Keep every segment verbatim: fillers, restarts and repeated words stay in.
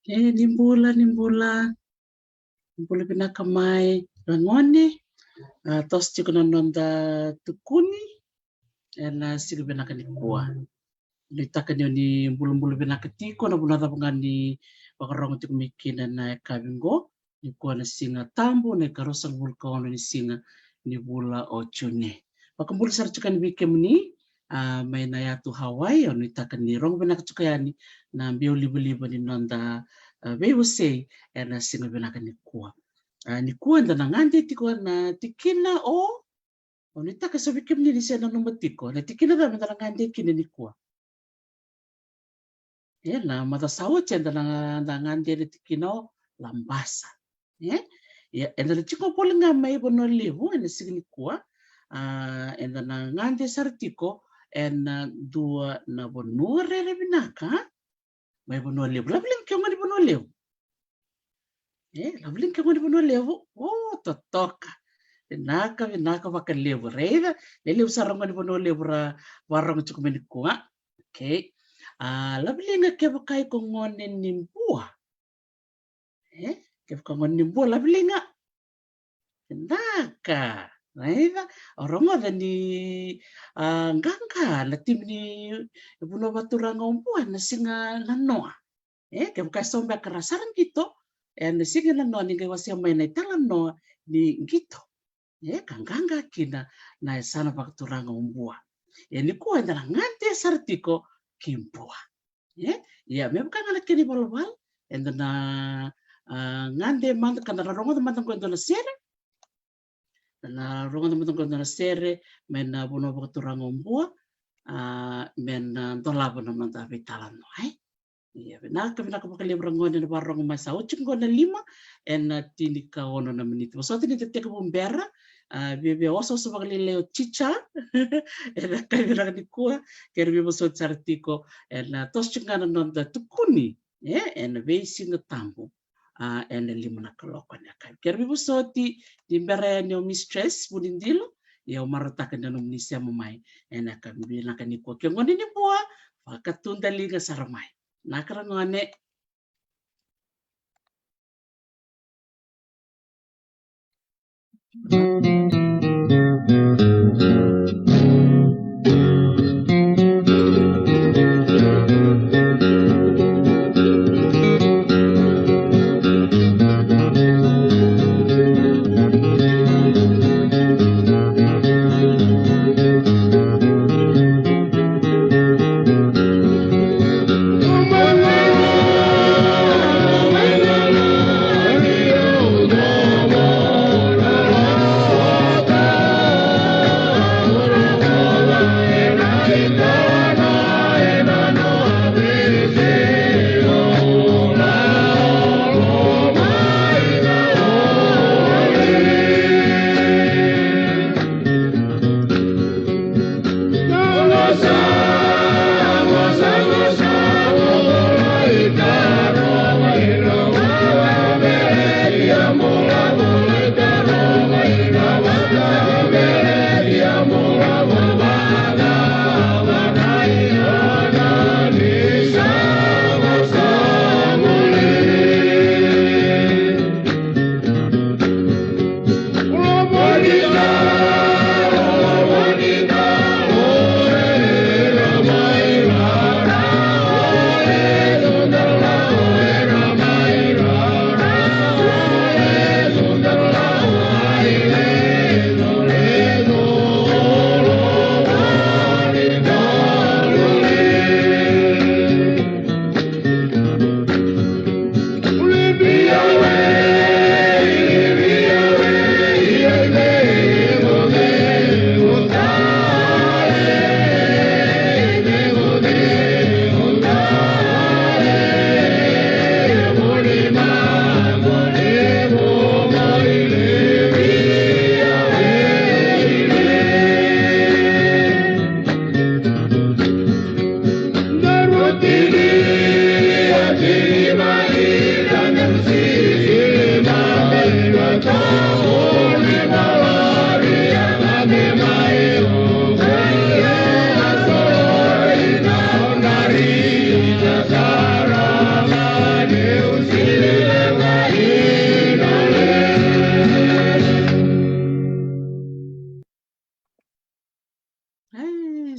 E, ni bula, ni bula. Ni bula vinaka mai, ragone. A, toso tiko na noda tukuni ena siga vinaka nikua. Nuitaka ni o ni bulabula vinaka tiko, na vanua cava ga ni vakarogo tiko mai kina na yakavi qo. Nikua na Siga Tabu, na ikaruasagavulu ka ono ni siga ni vula o June. Vakabula sara tiko yani vei kemuni, a, mai na yatu Hawaii, au nuitaka ni rogo vinaka tiko yani na biau livaliva ni noda, a, veiwasei ena siga vinaka nikua. A, nikua eda na gade tiko na tikina o, au nuitaka eso vei kemuni ni se nanuma tiko, na tikina cava eda na gade kina nikua? E, na macawa sa oti eda na, na gade na tikina o Labasa. E? Ia, eda na tiko voli ga mai Vanua Levu ena siga nikua. A, eda na gade sara tiko ena dua na vanua rere vinaka mai Vanua Levu. Laveliga ke o gone ni Vanua Levu? E, laveliga ke o gone ni Vanua Levu? O, totoka. Vinaka, vinaka vakalevu. Raica, e levu sara gone ni Vanua Levu ra varogo tiko mai nikua. Okay. A, laveliga kevaka iko gone ni Bua. E, kevaka gone ni Bua, laveliga. Vinaka. Raica, o rogoca ni, a, qaqa na timi ni vanua vakaturaga o Bua ena siga nanoa. E, kevaka eso beka ra sara qito ena siga nanoa, ni qai wasea mai na italanoa ni qito. E, ka qaqa kina na yasana vakaturaga o Bua. E, nikua eda na gade sara tiko ki Bua. E, ia, me vaka ga na kena ivalavala, eda na, a, gade mada, ka da na rogoca mada qo e dua na sere. Da na rogoca mada qo e dua na sere mai na vanua vakaturaga o Bua, a, me na dolava na noda veitalanoa, e. Ia, vinaka, vinaka vakalevu, ragone, na varogo mai. Sa oti qo na lima ena tinikaono na miniti. Vosota ni da tekivu bera, a, viavia osooso vakalailai o Chicha ena yakavi vinaka nikua. Kerea ni veivosoti sara tiko ena toso tiko ga na noda tukuni, e, ena veisiga tabu, a, ena lima na kaloko ena yakavi. Kerea ni veivosoti, ni bera yani o Mistress Vunidilo. Ia, au marautaka na nomuni sema mai ena yakavi vinaka nikua. Ke o gone ni Bua, vakatudaliga sara mai. Vinaka, ragone.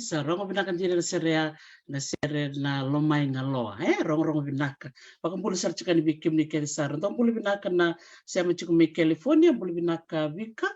Sa rogo vinaka dina na sere ya, na sere na Lomai Galoa, e, rogorogo vinaka. Vakabula sara tiko yani vei kemuni kece sara. Dou bula vinaka na sema tiko mai California, bula vinaka Vika.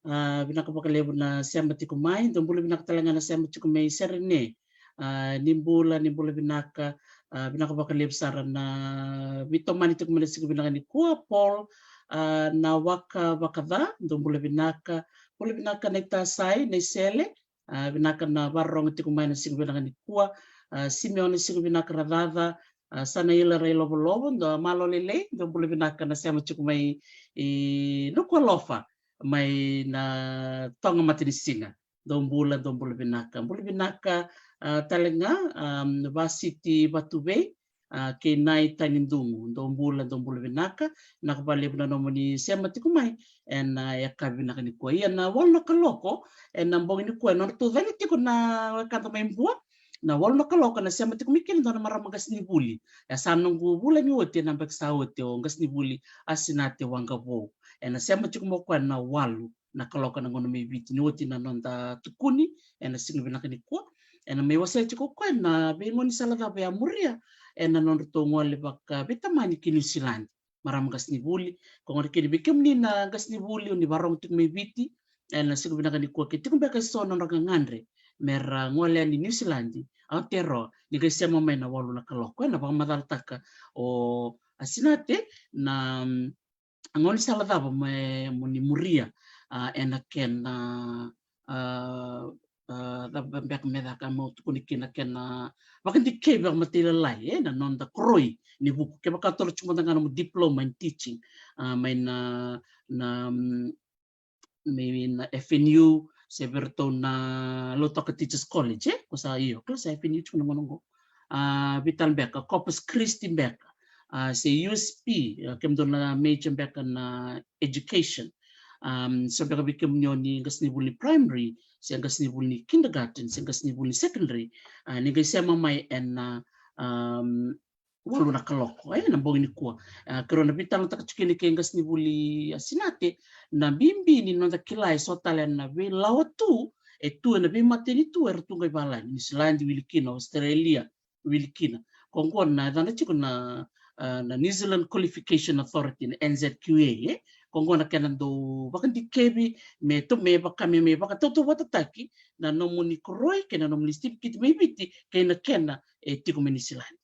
A, vinaka vakalevu na sema tiko mai, dou bula vinaka tale ga na sema tiko mai Serene. A, ni bula, ni bula vinaka, a, vinaka vakalevu sara na veitomani tiko mai na siga vinaka nikua, Paul, a, na waka vakaca, dou bula vinaka, bula vinaka na itasai, na isele, a, vinaka na varorogo tiko mai na siga vinaka nikua, a, Simeone siga vinaka ra caca, a, Sanaila ra ilovolovo, dou malo lelei, dou bula vinaka na sema tiko mai i Nukualofa, mai na Toga Matanisiga. Dou bula, dou bula vinaka. Bula vinaka, a, tale ga, a, Vasiti Vatuvei, a, kei Nai Tanidugu. Dou bula, dou bula vinaka. Vinaka vakalevu na nomuni sema tiko mai ena, a, yakavi vinaka nikua. Ia na walu na kaloko, ena bogi nikua, ena nodratou cani tiko na wekada mai Bua. Na walu na kaloko na sema tiko mai kina dua na marama qasenivuli. E sa noqu vulagi oti ena beka sa oti o qasenivuli Asinate Waqavou. Ena sema tiko mai o koya na walu na kaloko na gauna mai Viti ni oti na noda tukuni ena siga vinaka nikua. Ena mai wasea tiko o koya na veigaunisala cava e a muria ena nodratou gole vakaveitamani ki Niusiladi. Marama qasenivuli, ko gona kina vei kemuni na qasenivuli o ni varogo tiko mai Viti ena siga vinaka nikua, ke tiko beka eso na nodra gagadre mera gole yani Niusiladi, Aotearoa, ni qai sema mai na walu na kaloko. Ena vakamacalataka o Asinate na, mm, gaunisala cava me mo ni muria, a, ena kena, a, a, cava beka me caka, mo tukuni kina kena vakadikevi vakamatailalai, e, na noda koroi ni vuku. Kevaka toro tiko mada ga na nomu diploma in teaching, a, mai na, na, mm, mai na F N U, se vei iratou na Lautoka Teachers College, e? Ko sa io, kila sa F N U tiko na gauna qo. A, vei tale beka, Corpus Christi beka, a, se U S P, a, kemudou na major beka na education. Um, so beka vei kemuni o ni qasenivuli ni primary, se qasenivuli ni kindergarten, se qasenivuli ni secondary, a, ni qai sema mai ena, um, walu na kaloko, e, na bogi nikua. A, keirau na veitalanoataka tiko kina kei qasenivuli Asinate na bibi ni noda kila eso tale na veilawa tu e tu ena veimatanitu era tu qai valagi, Niusiladi wili kina, Australia wili kina. Ko qo na yacana tiko na, a, na New Zealand Qualification Authority, na N Z Q A, e. Ko qo na kena dau vakadikevi me to, me vaka me, me vakatautauvatataki na nomuni koroi kei na nomuni sitifiketi mai Viti kei na kena e tiko mai Niusiladi.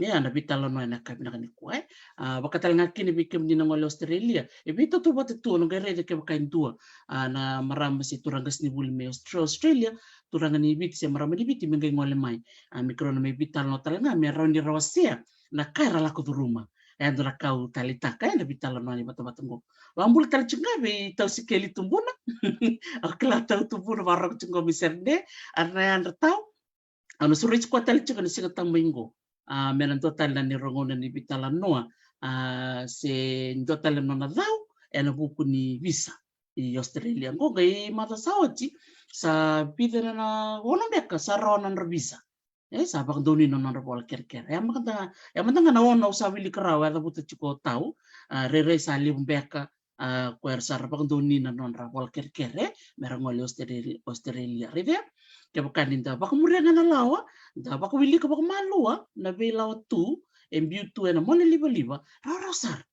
Ia na veitalanoa ena yakavi vinaka nikua, e. A, vaka tale ga kina vei kemuni na gole Australia, e veitautauvata tu, o na qai raica kevaka e dua, a, na marama se turaga qasenivuli mai Austra-, Australia, turaga ni Viti se marama ni Viti me qai gole mai. A, me keirau na mai veitalanoa tale ga me rawa ni ra wasea na ka era lako curuma. E dua na ka au taleitaka ena veitalanoa ni vatavata qo. Vakabula tale tiko ga vei Tau Sikeli Tubuna. Au kila Tau Tubuna vakarorogo tiko qo mai Serene, a, na yadra Tau. Au na sureti koya tale tiko ena siga tale mai qo. A, me na dua tale na neirau gauna ni veitalanoa, a, se dua tale na nona cau ena vuku ni visa i Australia. Qo qai macawa sa oti, sa vica na, na ono beka sa rawa na nodra visa. E, sa vakadonui na nodra vola kerekere. E mada ga, e mada ga na ono au sa wilika rawa e cavuta tiko o Tau, a, rairai sa levu beka, a, ko era sa ra vakadonui na nodra vola kerekere me ra gole Australia, Australia. Raica, kevaka ni da vakamuria ga na lawa, da vakawilika vakamalua na veilawa tu e biu tu ena monalivaliva, rawarawa sara.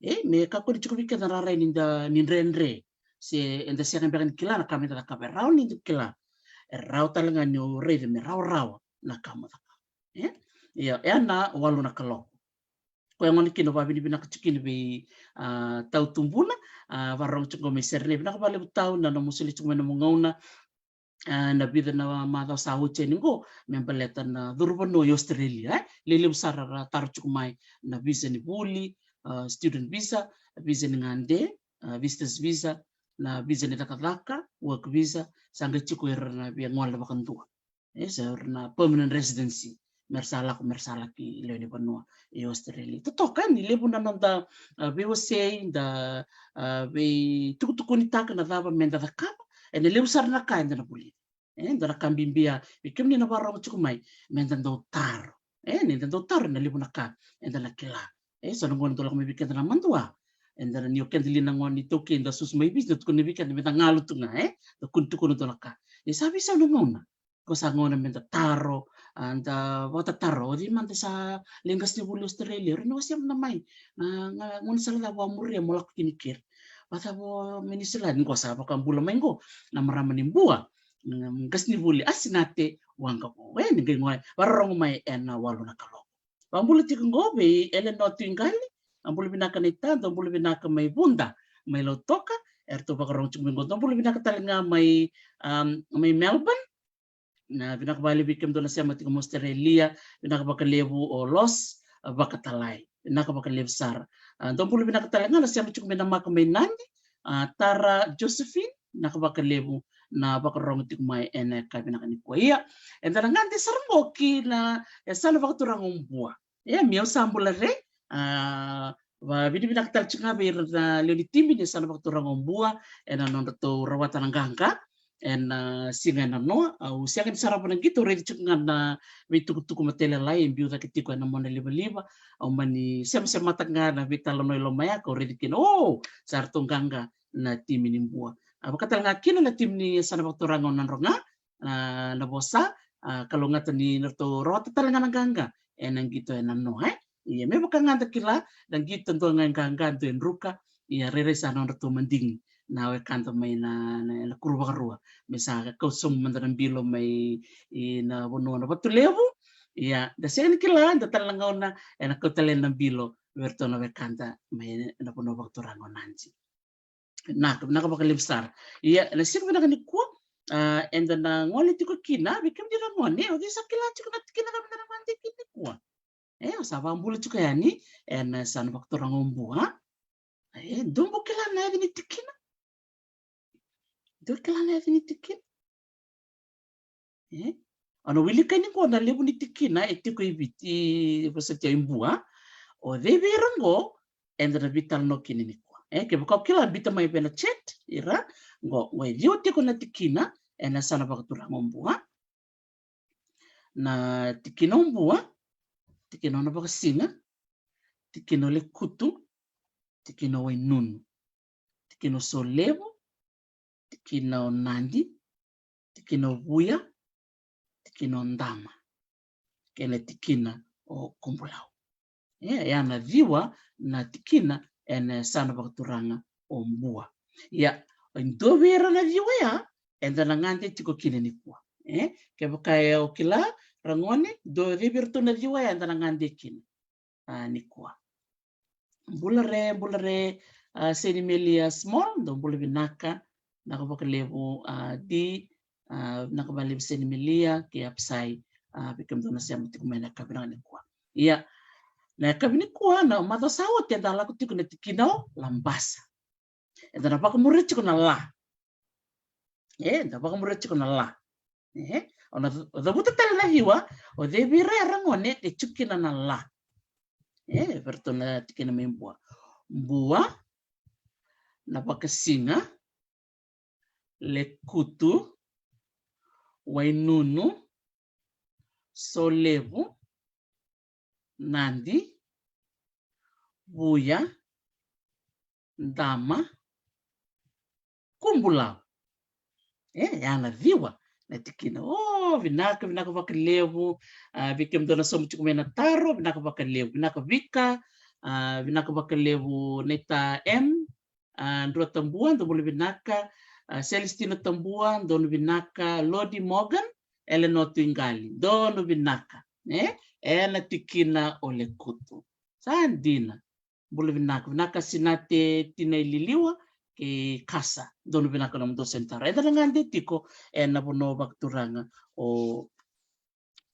E, me kakua ni tiko vei keda na rai ni da, ni dredre, se eda sega beka ni kila na ka me da cakava, e rawa ni da kila. E rawa tale ga ni o raica me rawarawa na ka mo cakava. E? Ia, e na walu na kaloko. Koya gona kina au vakavinavinaka tiko kina vei, a, Tau Tubuna, a, vakarorogo tiko qo mai Serene. Vinaka vakalevu Tau na nomu solia tiko mai na nomu gauna, a, na vica na macawa sa oti yani qo me baleta na curu vanua i Australia, e? Lelevu sara ra taro tiko mai na visa ni vuli, a, student visa, visa ni gade, a, visitors visa, na visa ni cakacaka, work visa, sa qai tiko ira na via gole vakadua. E, sa ira na permanent residency, me ra sa lako, me ra sa laki lewe ni vanua i Australia. Totoka ni levu na noda, a, veiwasei, da, a, veitukutukunitaka na cava me da cakava, ena levu sara na ka eda na vulica. E, dua na ka bibi ya vei kemuni na vakarorogo tiko mai, me da dau taro. E, ni da dau taro ena levu na ka eda na kila. E, so na gauna dau lako mai vei keda na madua, eda na, ni o keda li na gone iTaukei da susu mai Viti, da tukuna vei keda me da galu tu ga, e, da kua ni tukuna dua na ka. E sa veisau na gauna ko sa gauna me da taro, a, da vakatataro, o cei mada sa lai qasenivuli Australia, o ira ni wasea mada mai na, na gauna sala cava o a muria mo lako kina keri. Vacava o mai Niusiladi, qo sa vakabula mai qo na marama ni Bua, mm, qasenivuli Asinate Waqavo, e, ni qai gole vakarorogo mai ena walu na kaloko. Vakabula tiko qo vei Elenoa Tuiqali, a, bula vinaka naita. Dou bula vinaka mai Vuda, mai Lautoka, eratou vakarorogo tiko mai qo. Dou bula vinaka tale ga mai, am, mai Melbourne. Na vinaka vakalevu vei kemudou na sema tiko mai Australia, vinaka vakalevu o Los, a, Vakatalai, vinaka vakalevu sara. A, dou bula vinaka tale ga na sema tiko mai Namaka mai Nadi, a, Tara Josephine, vinaka vakalevu na vakarorogo tiko mai ena yakavi vinaka nikua. Ia, eda na gade sara qo ki na yasana vakaturaga o Bua. Ia, meu sa bula re, a, vakavinavinaka tale tiko ga vei ira na lewe ni timi ni yasana vakaturaga o Bua ena nodratou rawata na qaqa ena, a, siga enanoa. Au sega ni sarava na qito, au raici tiko ga na veitukutuku matailalai e biu cake tiko ena monalivaliva. Au mani semasemataka ga na veitalanoa i loma ya kau raici kina, o, sa ratou qaqa na timi ni Bua. A, vaka tale ga kina na timi ni yasana vakaturaga o Nadroga, a, Navosa, a, kalougata ni ratou rawata tale ga na qaqa ena qito enanoa, e. Ia, me vaka ga da kila, na qito dua ga e qaqa, dua e druka. Ia, rairai sa nodratou madigi na wekada mai na, na, na kuru vakarua me sa kau sobu mada na bilo mai, i, na vanua na Vatulevu. Ia, da sega ni kila da tale na gauna ena kau tale na bilo vei iratou na wekada mai na vanua vakaturaga o Nadi. Vinaka, vinaka vakalevu sara. Ia, ena siga vinaka nikua, a, eda na gole tiko kina, vei kemuni na gone, o cei sa kila tiko na tikina cava eda na gade kina nikua? E, o sa vakabula tiko yani ena yasana vakaturaga o Bua. E, dou bau kila na yaca ni tikina? Dou kila na yaca ni tikina? E? O na wilika yani qo na levu ni tikina e tiko i Viti, e, vosoti au, i Bua. O cei vei ira qo eda na veitalanoa kina nikua? E, kevaka o kila, biuta mai vei na chat, ira qo, qo e ciwa tiko na tikina ena yasana vakaturaga o Bua. Na tikina o Bua, tikina o Navakasiga, tikina o Lekutu, tikina o Wainunu, tikina o Solevu, tikina o Nadi, tikina o Vuya, tikina o Dama, kei na tikina o Kubulau. E, ya na ciwa na tikina ena yasana vakaturaga o Bua. Ia, e dua vei ira na ciwa ya eda na gade tiko kina nikua. E, kevaka e o kila, ra gone, dua vei iratou na ciwa ya eda na gade kina, a, nikua. Bula re, bula re, a, Seni Melia Small, dou bula vinaka, vinaka vakalevu, a, Di, a, vinaka vakalevu Seni Melia kei Apsai, a, vei kemudou na sema tiko mai na yakavi vinaka nikua. Ia, na yakavi nikua, na macawa sa oti eda lako tiko na tikina o Labasa. Eda na vakamuria tiko na la. E, eda vakamuria tiko na la. E, o na cavuta tale na ciwa, o cei vei ira ya, ra gone, e tiko kina na la? E, vei iratou na tikina mai Bua. Bua, Navakasiga, Lekutu, Wainunu, Solevu, Nadi, Vuya, Dama, Kubulau. E, ya na ciwa na tikina. O, vinaka, vinaka vakalevu. A, vei kemudou na sauma tiko mai na taro, vinaka vakalevu. Vinaka Vika, a, vinaka vakalevu Naita M, a, Drua Tabua, dou bula vinaka. A, Celestina Tabua, donu vinaka. Lodi Morgan, Elenoa Tuiqali, donu vinaka. E, ena tikina o Lekutu. Sa dina. Bula vinaka, vinaka Sinate Tinaililiwa kei Kasa, donu vinaka nomudou sentara. Eda na gade tiko ena vanua vakaturaga o,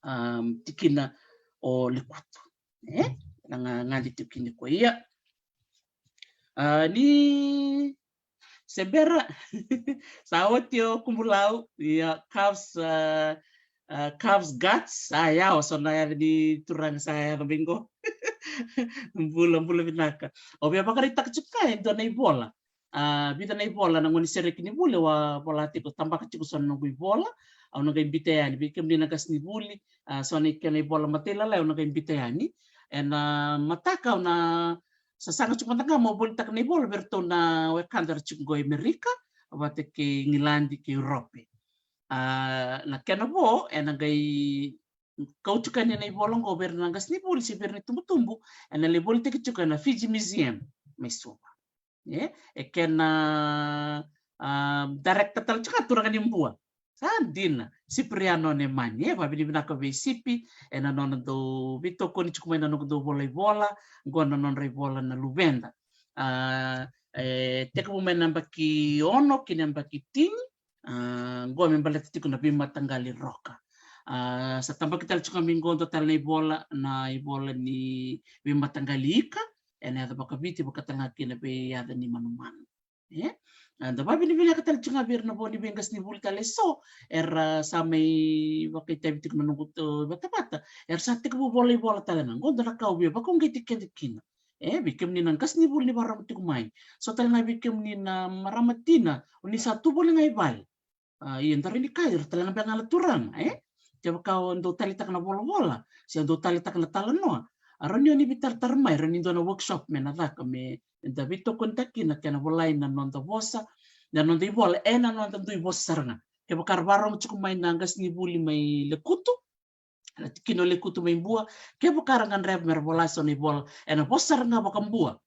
am, tikina o Lekutu. E? Na ga-, gade tiko kina nikua. Ia. A, ni se bera. Sa oti o Kubulau, ia, Cavs, a, a, Cavs Guts, a, ia, o so na yaca ni turaga sa yaco mai qo. Bula, bula vinaka. Au via vakaraitaka tiko ga e dua na ivola. A, vica na ivola na gone sereki ni vuli au a vola tiko, tabaka tiko so na noqu ivola. Au na qai biuta yani, vei kemuni na qasenivuli, a, so na kena ivola matailalai au na qai biuta yani. Ena mataka au na sasaga tiko mada ga meu volitaka na ivola vei iratou na wekada era tiko qo e Amerika, vata kei Igiladi kei Urope. A, na kena vo ena qai kauti kani na ivola oqo vei ira na qasenivuli se vei ira na itubutubu, ena lai volitaki tiko ena Fiji Museum mai Suva. E, e kena, a, director tale tiko ga turaga ni Bua. Sa dina, Cipriano Nemani, e, vavinavinaka vei Sipi ena nona dau veitokoni tiko mai na noqu dau vola ivola, qo na nodra ivola na Luveda. A, e tekivu mai na yabaki ono ki na yabaki tini, a, qo me baleta tiko na veimataqali roka. A, sa tabaki tale tiko mai qo dua tale na ivola, na ivola ni veimataqali ika, ena yaca vakaviti, vaka tale ga kina vei yaca ni manumanu. E? A, da vavinavinaka tale tiko ga vei ira na vo ni veiqasenivuli tale eso era sa mai vakaitavi tiko na noqu, e, vatavata, era sa tekivu vola ivola tale ga. Qo dua na ka au via vakauqeti keda kina. E, vei kemuni na qasenivuli ni vakarorogo tiko mai, so tale ga vei kemuni na marama tina o ni sa tu voli ga i vale. A, ia da rawa ni kaya ira tale ga beka ga na turaga, e? Kevaka o dau taleitaka na volavola se o dau taleitaka na talanoa, a, rawa ni o ni veitaratara mai, rawa ni dua na workshop me na caka, me da veitokonitaka kina, kena volai na noda vosa, na noda ivola ena noda dui vosa sara ga. Kevaka ra vakarorogo tiko mai na qasenivuli mai Lekutu, na tikina o Lekutu mai Bua, kevaka ra gadreva me ra vola eso na ivola ena vosa sara ga vakaBua,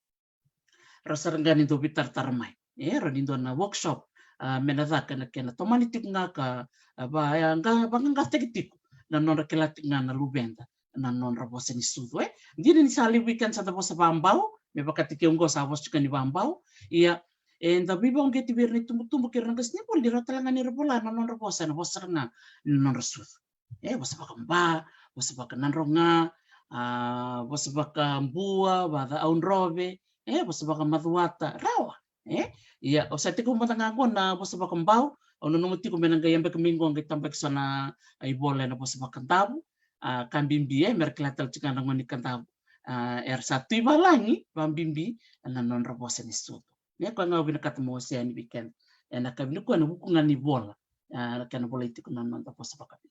ra sa rawa ga ni dau veitaratara mai, e, rawa ni dua na workshop, a, me na caka, na kena tomani tiko ga ka, a, va, e, qa-, vaqaqacotaki tiko na nodra kila tiko ga na luveda na nodra vosa ni sucu, e. Dina ni sa levu vei keda sa da vosa vabau, me vakataki au qo sa vosa tiko ni vabau. Ia, e, da veivakauqeti vei ira na itubutubu kei ira na qasenivuli ni rawa tale ga ni ra vola na nodra vosa ena vosa sara ga ni nodra sucu. E, vosa vakaBa, vosa vakaNadroga, a, vosa vakaBua, vaka Audrove, e, vosa vakaMacuata, rawa. E, ia, au sa tekivu mada ga qo na vosa vakaBau, au nanuma tiko me na qai yabaki mai qo qai tabaki so na, a, ivola ena vosa vakaDavu, a, ka bibi, e, me ra kila tale tiko ga na gone ni Kadavu, a, era sa tu i valagi, vabibi na nodra vosa ni sucu. Ia, koya ga au vinakata meu wasea yani vei keda ena yakavi nikua, na vuku ga ni vola, a, na kena volai tiko na noda vosa vakaviti.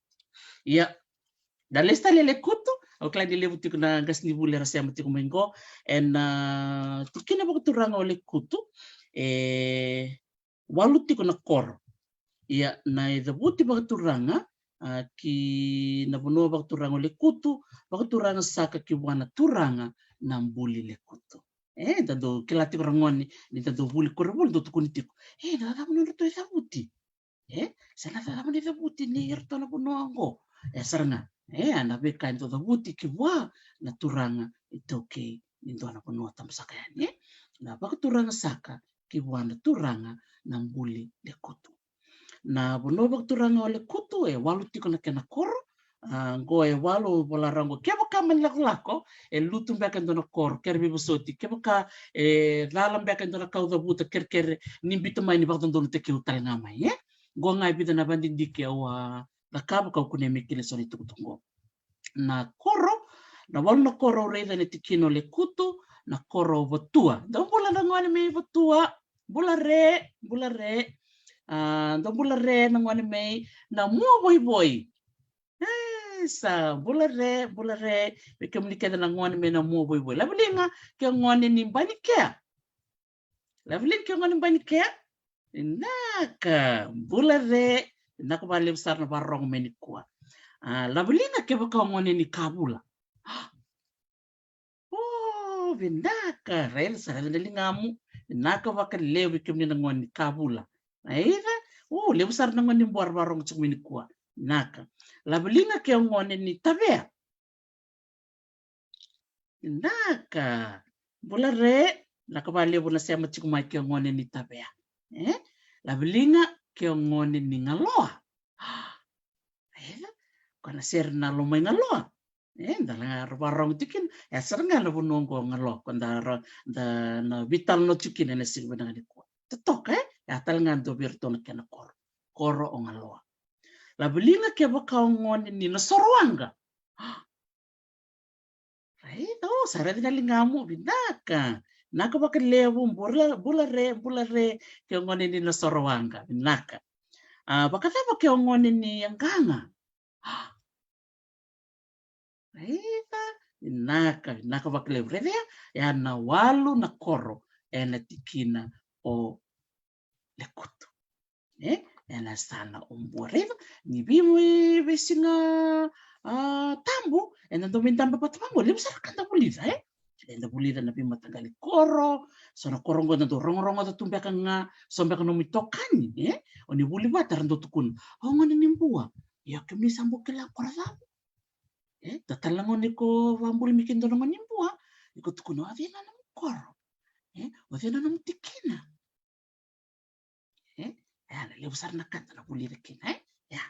Ia, da lesu tale i Lekutu, au kila ni levu tiko na qasenivuli era sema tiko mai qo, ena, a, tikina vakaturaga o Lekutu, e walu tiko na koro. Ia, na icavuti vakaturaga, a, ki na vanua vakaturaga o Lekutu, vakaturaga saka ki vua na turaga na Buli Lekutu. E, da dau kila tiko ra gone, ni da dau vuli koronivuli, dau tukuni tiko, e, na cava nodratou icavuti? E, sa na cava na icavuti ni iratou na vanua oqo? E, sara ga. E, a, na veika e dau cavuti ki vua na turaga iTaukei ni dua na vanua tabusaka yani, e? Na vakaturaga saka ki vua na turaga na Buli Lekutu. Na vanua vakaturaga o Lekutu, e walu tiko na kena koro. A, qo e walu, au vola rawa qo, kevaka mani lakolako, e lutu beka e dua na koro, kere veivosoti, kevaka e cala beka e dua na ka au cavuta, kerekere ni biuta mai ni vakadodonutaki au tale ga mai, e? Qo ga e vica na vakadidike au a cakava ka au kunea mai kina eso na itukutuku qo. Na koro, na walu na koro au raica ena tikina o Lekutu, na koro o Vatua. Dou bula na gone mai Vatua. Bula re, bula re. A, dou bula re na gone mai Namuavoivoi. E, sa bula re, bula re vei kemuni kece na gone mai Namuavoivoi. Laveliga ke o gone ni Banikea. Laveliga ke o gone ni Banikea. Vinaka, bula re. Vinaka vakalevu sara na vakarorogo mai nikua. A, Laveliga kevaka o gone ni Kavula. O, vinaka, raica sara na ligamu. Vinaka vakalevu vei kemuni na gone ni Kavula. Raica, o, levu sara na gone ni Bua era vakarorogo tiko mai nikua. Vinaka. Laveliga ke o gone ni Tavea. Vinaka. Bula re, vinaka vakalevu na sema tiko mai ke o gone ni Tavea. E? Laveliga ke o gone ni Galoa. E, ko na sere na Lomaigaloa. E, da na vakarorogo tiko kina. E sara ga na vanua qo o Galoa, ko da ra-, da na veitalanoa tiko kina ena siga vinaka nikua. Totoka, e? E a tale ga dua vei iratou na kena koro. Koro o Galoa. Laveliga kevaka o gone ni Nasorowaqa. Raica, o, sa raica na ligamu, vinaka. Vinaka vakalevu, bula, bula re, bula re, ke o gone ni Nasorowaqa, vinaka. A, vakacava ke o gone ni Yaqaga? Raica, vinaka, vinaka vakalevu. Raica ya, ya na walu na koro ena tikina o Lekutu. E? ena yasana o Bua. Raica ni vei, vei, veisiga, a, tabu eda dau mai dabe vata vaqo, levu sara ka da vulica, e? Eda vulica na veimataqali koro, so na koro qo da dau rogorogoca tu beka ga, so beka nomu itokani, e? O ni vuli vata ra dau tukuna, o gone ni Bua, ia kemuni sa bau kila koro cava? E, da tale na gone ko vabuli mai kina dua na gone ni Bua, iko tukuna, o cei na nomu koro? E, o cei na nomu tikina? E, e, na levu sara na ka da na vulica kina, e? Ia.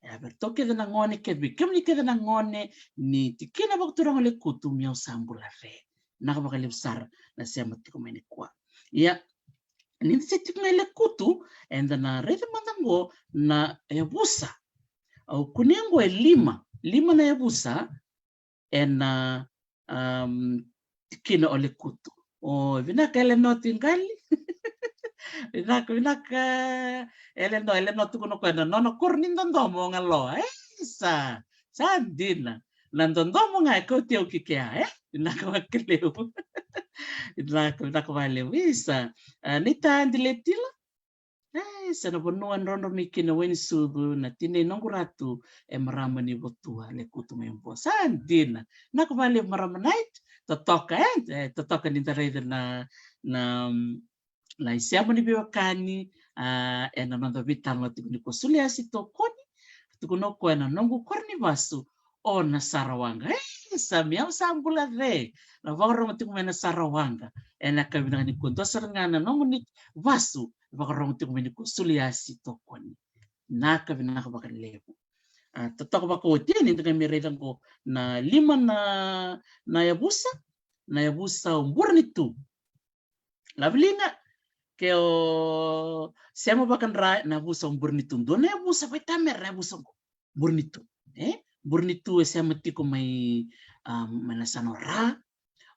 Ia, vei ratou kece na gone, kece vei kemuni kece na gone ni tikina vakaturaga o Lekutu, Me'u Sa Bula Re. Vinaka vakalevu sara na sema tiko mai nikua. Ia, ni da se tiko ga i Lekutu, eda na raica mada qo na yavusa. Au kunea qo e lima, lima na yavusa, ena, am, tikina o Lekutu. O, vinaka Elenoa Tiqali. Vinaka, vinaka Elenoa, Elenoa tukuna o koya na nona koro ni dodomo o Galoa. E, sa, sa dina. Na dodomo ga e kauti au ki kea, e? Vinaka vakalevu. Vinaka, vinaka vakalevu. Isa, a, ni ta Diletila. E, sa na vanua drodro mai kina Wainisucu, na tinai noqu ratu, e marama ni Votua, Lekutu mai Bua. Sa dina. Vinaka vakalevu marama Night, totoka, e, e, totoka ni da raica na, na, mm, na isema ni veiwekani, a, ena noda veitalanoa tiko nikua. Suliasi Tokoni, tukuna o koya na noqu koro ni vasu, o Nasarawaqa. E, sa Me'u Sa Bula Re, na vakarogo tiko mai Nasarawaqa. Ena yakavi vinaka nikua, dua sara ga na noqu ni vasu, vakarogo tiko mai nikua, Suliasi Tokoni. Vinaka, vinaka vakalevu. A, totoka vakaoti, ni da qai mai raica qo na lima na, na yavusa, na yavusa o Burenitu. Laviliga, ke o sema vakadra na yavusa o Burenitu. Dua na yavusa vakaitamera na yavusa qo. Burenitu. E? Burenitu e sema tiko mai, a, mai na yasana o Ra.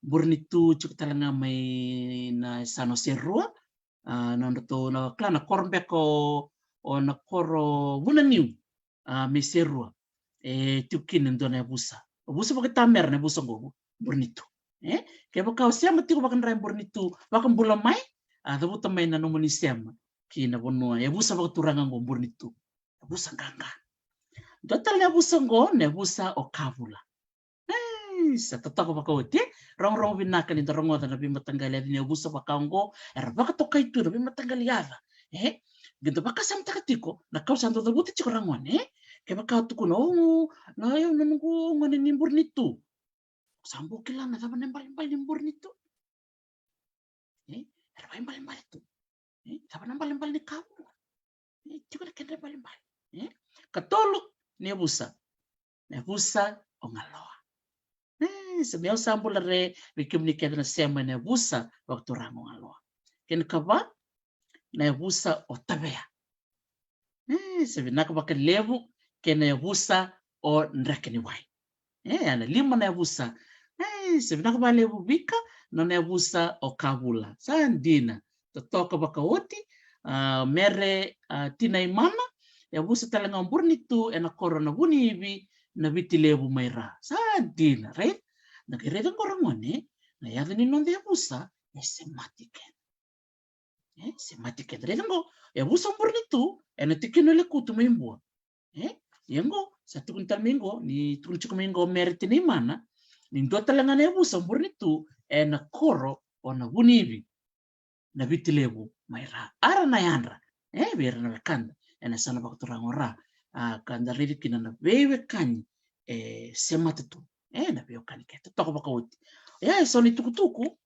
Burenitu tiko tale ga mai na yasana o Serua. A, nodratou na kila na koro beka o, o na koro Vunaniu. A, mai Serua. E tiko kina e dua na yavusa. Yavusa vakaitamera na yavusa qo, Burenitu. E? Kevaka o sema tiko vakadra e Burenitu, vakabula mai, a, cavuta mai na nomuni sema ki na vanua, yavusa vakaturaga qo Burenitu. Yavusa qaqa. Dua tale na yavusa qo, na yavusa o Kavula. E, sa totoka vakaoti, e? Rogorogo vinaka ni da rogoca na veimataqali yaca ni yavusa vaka oqo, era vakatokai tu na veimataqali yaca. E? Qai da vakasamataka tiko na ka au sa dau cavuta tiko ragone, e? Kevaka o tukuna, o, na, o, na noqu gone ni Burenitu. Sa bau kila na cava na ibalebale ni Burenitu. E? Era vakaibalebale tu. E? Cava na ibalebale ni Kavula? E? Tiko na kedra ibalebale. E? Katolu, na yavusa. Na yavusa o Galoa. E, sa Me'u Sa Bula Re, vei kemuni kece na sema ena yavusa vakaturaga o Galoa. Kena ikava, na yavusa o Tavea. E, sa vinaka vakalevu, kei na yavusa o Drekeniwai. E, a na lima na yavusa. E, sa vinaka vakalevu Vika, nona yavusa o Kavula. Sa dina. Totoka vakaoti, a, Mere, a, Tinaimana, yavusa tale ga o Burenitu, ena koro Navunaivi, Navitilevu mai Ra. Sa dina, right? Na qai raica qo ragone, na yaca ni noda yavusa, e semati keda. E, semati keda. Raica qo, yavusa o Burenitu, ena tikina o Lekutu mai Bua. E, ia qo, sa tukuni tale mai qo, ni tukuni tiko mai qo Mere Tinaimana, ni dua tale ga na yavusa o Burenitu, ena koro o Navunaivi, Navitilevu mai Ra. Ara na yadra, e, vei ira na wekada ena yasana vakaturaga o Ra. A, ka da raici kina na veiwekani e semata tu. E, na veiwekani kece. Totoka vakaoti. Ia, e so na itukutuku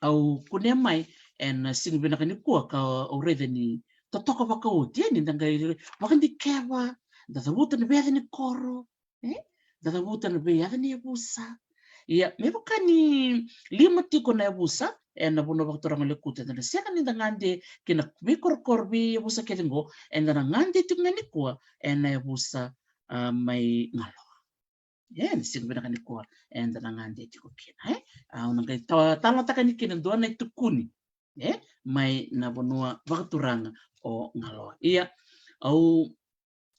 au kunea mai ena siga vinaka nikua, ka au raica ni totoka vakaoti, e, ni da qai vakadikeva, da cavuta na veiyaca ni koro, e? Da cavuta na veiyaca ni yavusa. Ia, me vaka ni lima tiko na yavusa ena vanua vakaturaga o Lekutu, eda na sega ni da gade kina veikorokoro, veiyavusa kece qo, eda na gade tiko ga nikua ena yavusa, a, mai Galoa. E, na siga vinaka nikua eda na gade tiko kina, e? A, au na qai ta-, talanoataka yani kina dua na itukuni, e, mai na vanua vakaturaga o Galoa. Ia, au,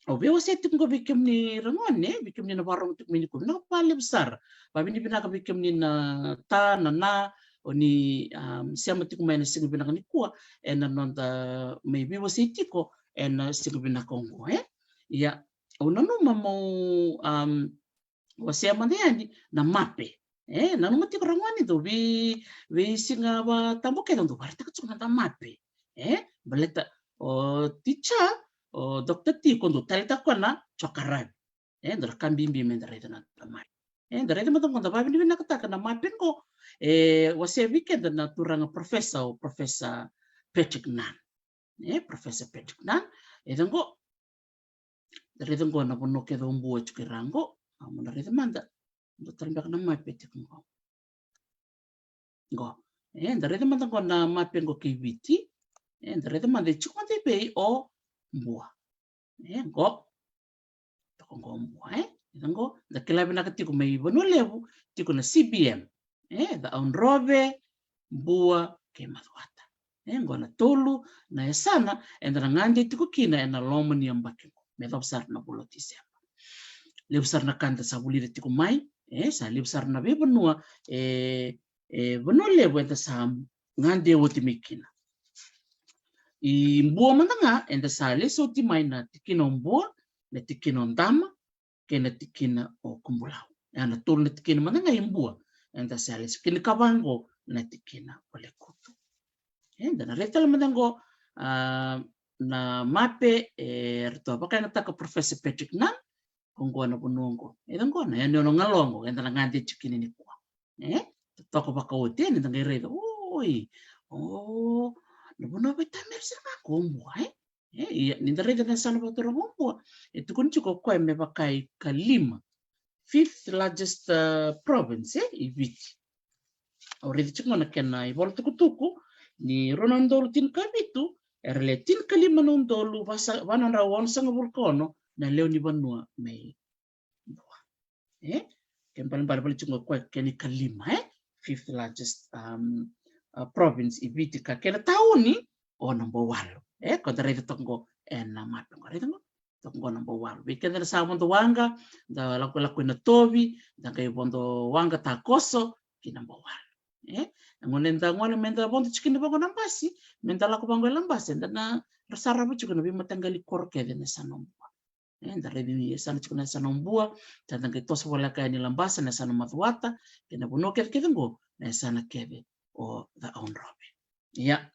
au veiwasei tiko qo vei kemuni ragone, vei kemuni na vakarorogo tiko mai nikua. Vinaka vakalevu sara. Vakavinavinaka vei kemuni na ta, na na, o ni, um, sema tiko mai ena siga vinaka nikua, ena noda mai veiwasei tiko ena siga vinaka oqo, e? Ia, au nanuma meu, um, wasea mada yani na mape. E, nanuma tiko ragone, dou vei, veisiga Vakatabua kece dou varaitaka tiko mada na mape. E, baleta o ticha, o Doctor Tiko dou taleitaka koya na jokaravi. E, dua na ka bibi meda raica na mape. E, da raica mada qo, da vakavinavinakataka na mape qo. E, wasea vei keda na turaga professor, o Professor Patrick Nunn. E, Professor Patrick Nunn. E, da qo, da raica qo na vanua kece o Bua e tiko i ra qo. A, mo na raica mada. Dua tale beka na mape tiko qo. Qo. E, da raica mada qo na mape qo kei Viti. E, da raica mada e tiko mada i vei o Bua. E, qo. Toka qo o Bua, e? Eda qo, da kila vinaka tiko mai Vanua Levu, tiko na C B M. E, Cakaudrove, Bua, kei Macuata. E, qo na tolu na yasana eda na gade tiko kina ena loma ni yabaki qo. Me yacova sara na vula o Tiseba. Levu sara na ka da sa vulica tiko mai, e, sa levu sara na veivanua, e, e, Vanua Levu eda sa gade oti mai kina. I Bua mada ga, eda sa lesu oti mai na tikina o Bua, na tikina o Dama, kei na tikina o Kubulau. E, na tolu na tikina mada ga i Bua, eda sa lesu. Kena ikava qo na tikina o Lekutu. E, da na raica tale mada qo, a, na mape, e, ratou a vakayagataka Professor Patrick Nunn, qo na vanua qo. E, qo na yanuyanu o Galoa qo, eda na gade tiko kina nikua. E, totoka vakaoti, e, ni da qai raica. Oi, o, na vanua veitameri sara ga qo o Bua, e? E, ia, ni da raica na yasana vakaturaga o Bua, e tukuni tiko o koya me vaka ikalima. Fifth largest, uh, province, e, i Viti. Au raica tiko na kena ivola tukutuku, ni rua na udolu tinikavitu, era le tinikalima na udolu, vasa-, va na drau onosagavulu ka ono, na lewe ni vanua mai Bua. E? Kena ibalebale vale tiko qo o koya kena ikalima, e? Fifth largest, um, uh, province i Viti, ka kena tauni o Nabouwalu. E? Ko da raica toka qo ena mape qo, raica qo. Toka qo Nabouwalu. Vei keda na sa vodo waqa, da lakolako i Natovi, da qai vodo waqa takoso ki Nabouwalu. E? Na gauna eda gole meda vodo tiko kina vaqo na basi, meda lako vaqo e Labasa, eda na sarava tiko na veimataqali koro kece na yasana o Bua. E, da raica ni yasana tiko na yasana o Bua, sa da qai toso voleka yani Labasa na yasana o Macuata, kei na vanua kecekece qo na yasana kece o Cakaudrove. Ia.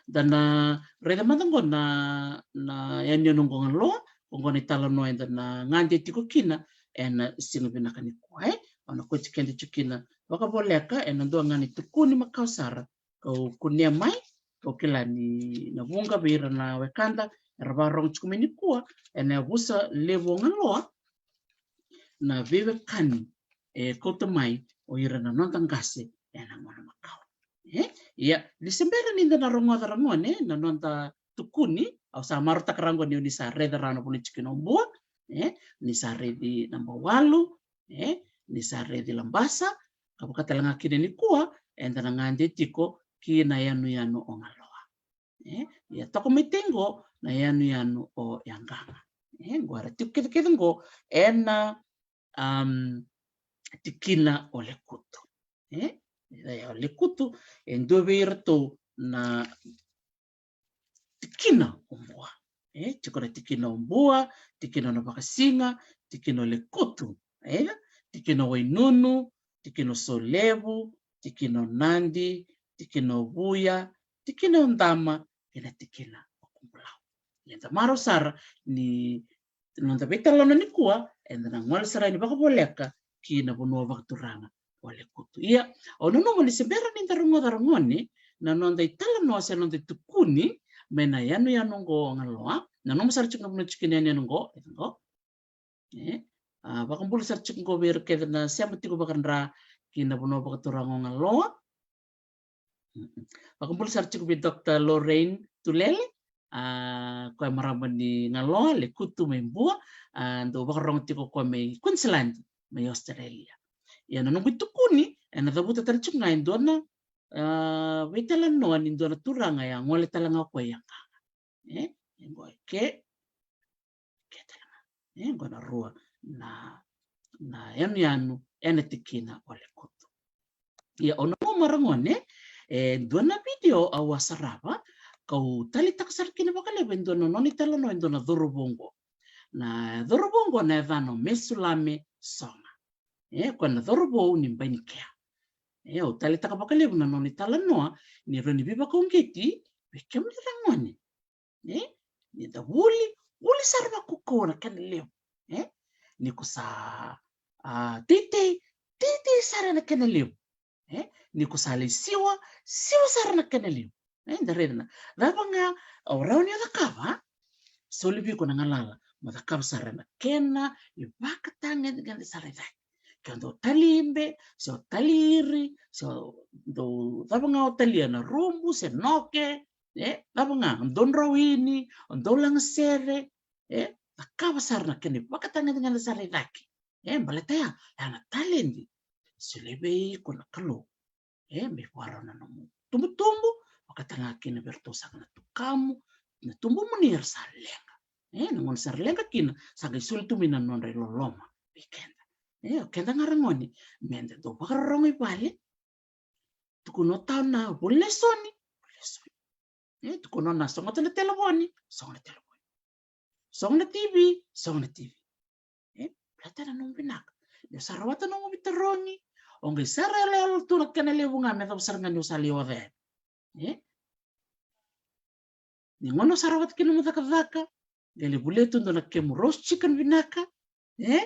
Da na raica mada qo na, na yanuyanu qo o Galoa, qo na italanoa eda na gade tiko kina ena siga vinaka nikua, e? Au na kauti keda tiko kina vakavoleka ena dua ga na itukuni makawa sara kau kunea mai, kau kila ni na vuqa vei ira na wekada era vakarogo tiko mai nikua ena yavusa levu o Galoa, na veiwekani e kauta mai o ira na noda qase ena gauna makawa. E? Ia, ni se bera ni da na rogoca ragone na noda tukuni, au sa marautaka ragone ni sa raica rawa na vanua e tiko kina o Bua, e? Ni sa raici Nabouwalu, e? Ni sa raici Labasa, ka vaka tale ga kina nikua eda na gade tiko ki na yanuyanu o Galoa. E? Ia toka mai tei qo na yanuyanu o Yaqaqa. E? Qo era tiko kecekece qo ena, um, tikina o Lekutu. E? Ia o Lekutu e dua vei iratou na tikina o Bua. E, tiko na tikina o Bua, tikina o Navakasiga, tikina o Lekutu, e, tikina o Wainunu, tikina o Solevu, tikina o Nadi, tikina o Vuya, tikina o Dama, kei na tikina o Kubulau. Ia da marau sara ni noda veitalanoa nikua, eda na gole sara yani vakavoleka ki na vanua vakaturaga o Lekutu. Ia, au nanuma ni se bera ni da rogoca ragone na noda italanoa se noda itukuni mai na yanuyanu oqo o Galoa. Nanuma sara tiko na vanua tiko kina yanuyanu oqo, e, oqo. E, a, vakabula sara tiko oqo vei ira kece na sema tiko vakadra ki na vanua vakaturaga o Galoa. Mm-mm. Vakabula sara tiko vei Doctor Lorraine Tulele, a, koya marama ni Galoa, Lekutu mai Bua, a, dau vakarogo tiko koya mai Queensland, mai Australia. Ia na noqu itukuni, ena cavuta tale tiko ga e dua na, a, veitalanoa ni dua na turaga e a gole tale ga o koya i Yaqaqa. E, e qo e ke, ke tale ga. E, qo na rua na, na yanuyanu ena tikina o Lekutu. Ia, au nanuma ragone, e dua na video au a sarava, kau taleitaka sara kina vakalevu e dua na nona italanoa e dua na cauravou oqo. Na cauravou oqo na yacana o Mesulame Soga. E, koya na cauravou ni Bainikea. E, au taleitaka vakalevu na nona italanoa ni rawa ni veivakauqeti vei kemuni ragone. E, ni da vuli, vuli sara vakaukauwa na kena levu. E, ni ko sa, a, teitei, teitei sara na kena levu. E, ni ko sa lai siwa, siwa sara na kena levu. E, da raica na cava ga o rawa ni o cakava, soli vei iko na galala mo cakava sara na kena ivakatagedegede sara i cake. Ke o dau tali ibe, se o tali iri, se o dau cava ga o talia, na rubu se noke, e, cava ga, o dau drawini, o dau lagasere, e, cakava sara na kena ivakatagedegede sara i cake. E, baleta ya, ya na taledi e solia vei iko na Kalou. E, me vakarau na nomu tubutubu, vakataga kina vei iratou saka na tukamu, na tubumuni era sa leqa. E, na gauna sa ra leqa kina, sa qai soli tu mai na nodra iloloma vei keda. E, o keda ga ragone, me da dau vakarorogo i vale, tukuna o tau na vuli lesoni, vuli lesoni. E, tukuna o na sogota na televoni, sogo na televoni. Sogo na T V, sogo na T V. E, baleta na nomu vinaka. Ni o sa rawata nomu veitarogi, o qai sara yaloyalo tu na kena levu ga me cava sara ga ni o sa lai oca yani. E? Ni gauna o sa rawata kina nomu cakacaka, qai lai volia tu dua na kemu roast chicken vinaka, e?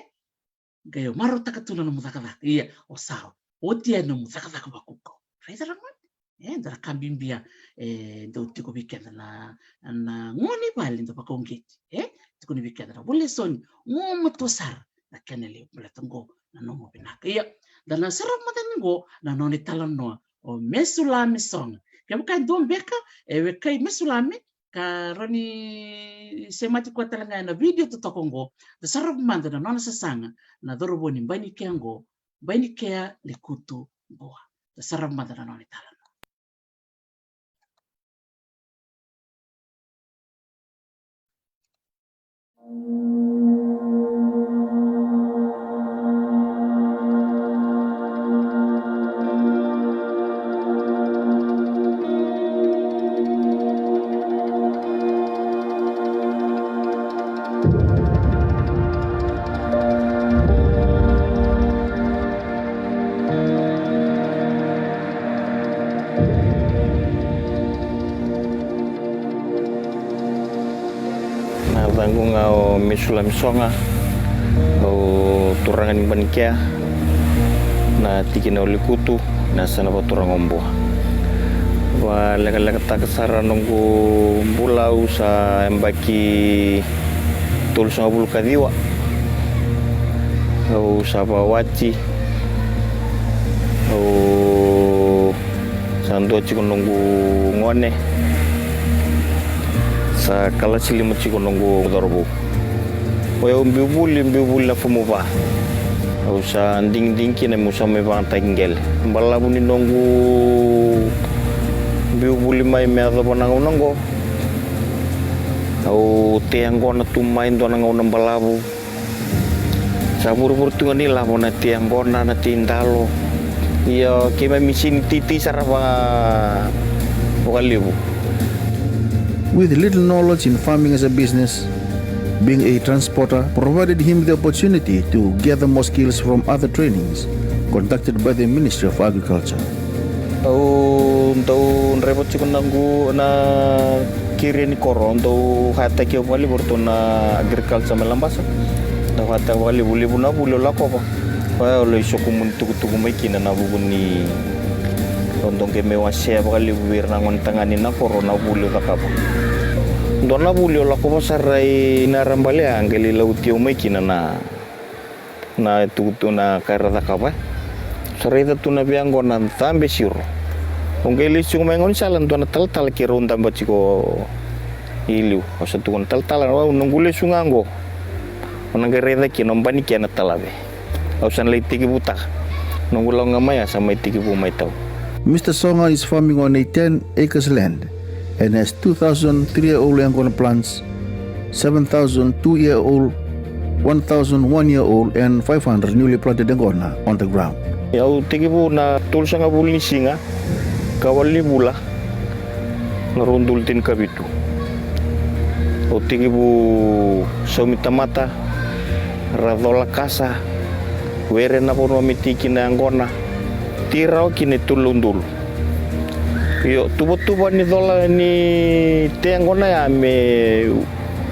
Qai o marautaka tu na nomu cakacaka. Ia, o sa oti yani nomu cakacaka vakaukauwa. Raica ragone. E, dua na ka bibi ya, e, dau tiko vei keda na, na gone i vale, dau vakauqeti. E, tukuni vei keda na vuli lesoni, gumatua sara na kena levu, baleta qo na nomu vinaka. Ia, da na sarava mada ni qo na nona italanoa o Mesulame Soga. Kevaka e dua beka e wekai Mesulame, ka rawa ni semati koya tale ga ena vidio totoka oqo, da sarava mada na nona sasaga na cauravou ni Bainikea oqo, Bainikea Lekutu Bua. Da sarava mada na nona italanoa. Na yacaqu ga o Mesulame Soga, au turaga ni Bainikea, na tikina o Lekutu, na yasana vakaturaga o Bua. Vakalekalekataka sara noqu bula, au sa yabaki tolusagavulu ka ciwa. Au sa vakawati. Au sa dua tiko noqu gone. Sa kalasi lima tiko noqu cauravou. O yau biu vuli, biu vuli na Fomu Va. Au sa digidigi kina meu sa mai vakayagataki qele. Balavu ni noqu biu vuli mai me yacova na gauna oqo, au tei yaqona tu mai dua na gauna balavu. Sa vurevure tu ga ni lavo na tei yaqona, na tei dalo. Ia keimami sega ni teitei sara vaka, vakalevu. With little knowledge in farming as a business, being a transporter provided him the opportunity to gather more skills from other trainings conducted by the Ministry of Agriculture. Au dau draiva tiko na qu, na keria ni koro, au dau hayataki au vakalevu o ratou na agriculture mai Labasa. Dau hayataka vakalevu, levu na vuli au lakova. Koya au lai sokumuni tukutuku mai kina na vuku ni au dau qai mai wasea vakalevu vei ira na gone tagane na koro na vuli au cakava. Dua na vuli au lakova sara i Nairabale, a qai lai lauti au mai kina na, na tukutuku na ka era cakava. Sa raica tu na veiyaqona cabe siro. Au qai lesu tiko mai gaunisala, dua na talatala keirau daba tiko i liu. Au sa tukuna, talatala, au noqu lesu ga qo. O na qai raica kina o Bainikea na talave. Au sa na lai tekivutaka. Noqu lako ga mai, a sa mai tekivu mai tau. Mister Soga is farming on a ten acres land and has two thousand three-year-old yaqona plants, seven thousand two-year-old, one thousand one-year-old and five hundred newly planted yaqona on the ground. Au tekivu na tolusagavulu ni siga, ka walu ni vula. Na rua na udolu tinikavitu. Au tekivu saumi tamata, ra cola kasa, were na vanua me tiki na yaqona, tei rawa kina e tolu na udolu. Io, tuvatuva ni cola ni te yaqona ya me,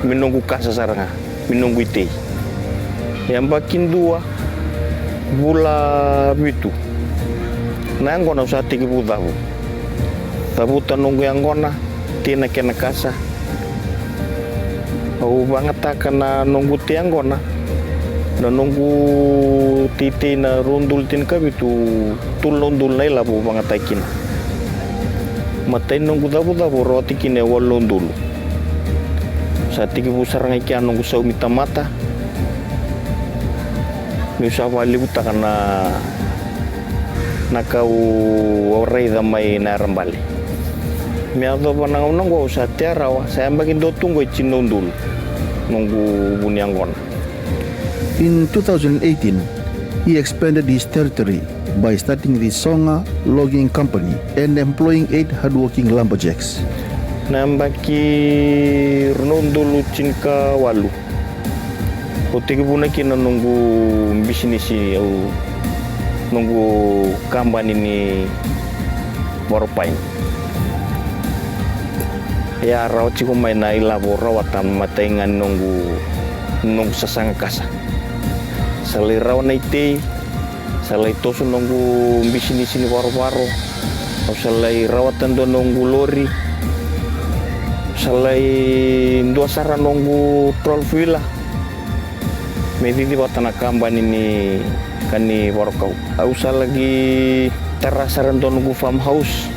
me noqu kasa sara ga, me noqu itei. Yabaki dua, vula vitu. Na yaqona au sa tekivu cavu. Cavuta noqu yaqona, tei na kena kasa. Au vagataka na noqu te yaqona, na noqu teitei na rua na udolu tinikavitu, tolu na udolu na ilavo au vagataka kina. Matai noqu cavucavu au rawata kina e walu na udolu. Sa tekivu sara ga i kea noqu saumi tamata. Niu sa vakalevutaka na, na ka au raica mai na yarabale. Me yacova na gauna oqo au sa tea rawa, sa yabaki dua tu oqo e tini na udolu noqu vu ni yaqona. In two thousand eighteen, he expanded his territory by starting the Soga Logging Company and employing eight hardworking lumberjacks. Na yabaki rua na udolu tinikawalu, au tekivuna kina noqu bisinisi, au, noqu kabani ni varopaini. E a rawa tiko mai na ilavo rawata matai ga ni noqu, noqu sasaga kasa. Sa lai rawa na itei, sa lai toso noqu bisinisi ni varovaro. Au sa lai rawata dua noqu lori. Sa lai dua sara noqu twelve wheeler me cici vata na kabani ni ka ni varokau. Au sa laki tara sara dua noqu farmhouse.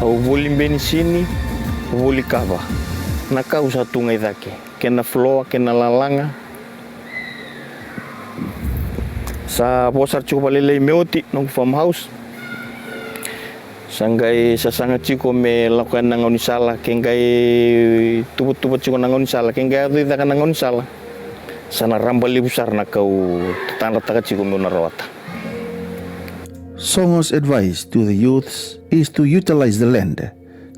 Au voli benisini, voli kava. Na ka au sa tu ga i cake, kena floor, kena lalaga. Sa vo sara tiko vakalailai me oti noqu farmhouse. Sa qai sasaga tiko me lako yani na gaunisala, ke qai tuvatuva tiko na gaunisala, ke qai yaco i cake na gaunisala. Sa na raba levu sara na ka au tatadrataka tiko meu na rawata. Soga's advice to the youths is to utilize the land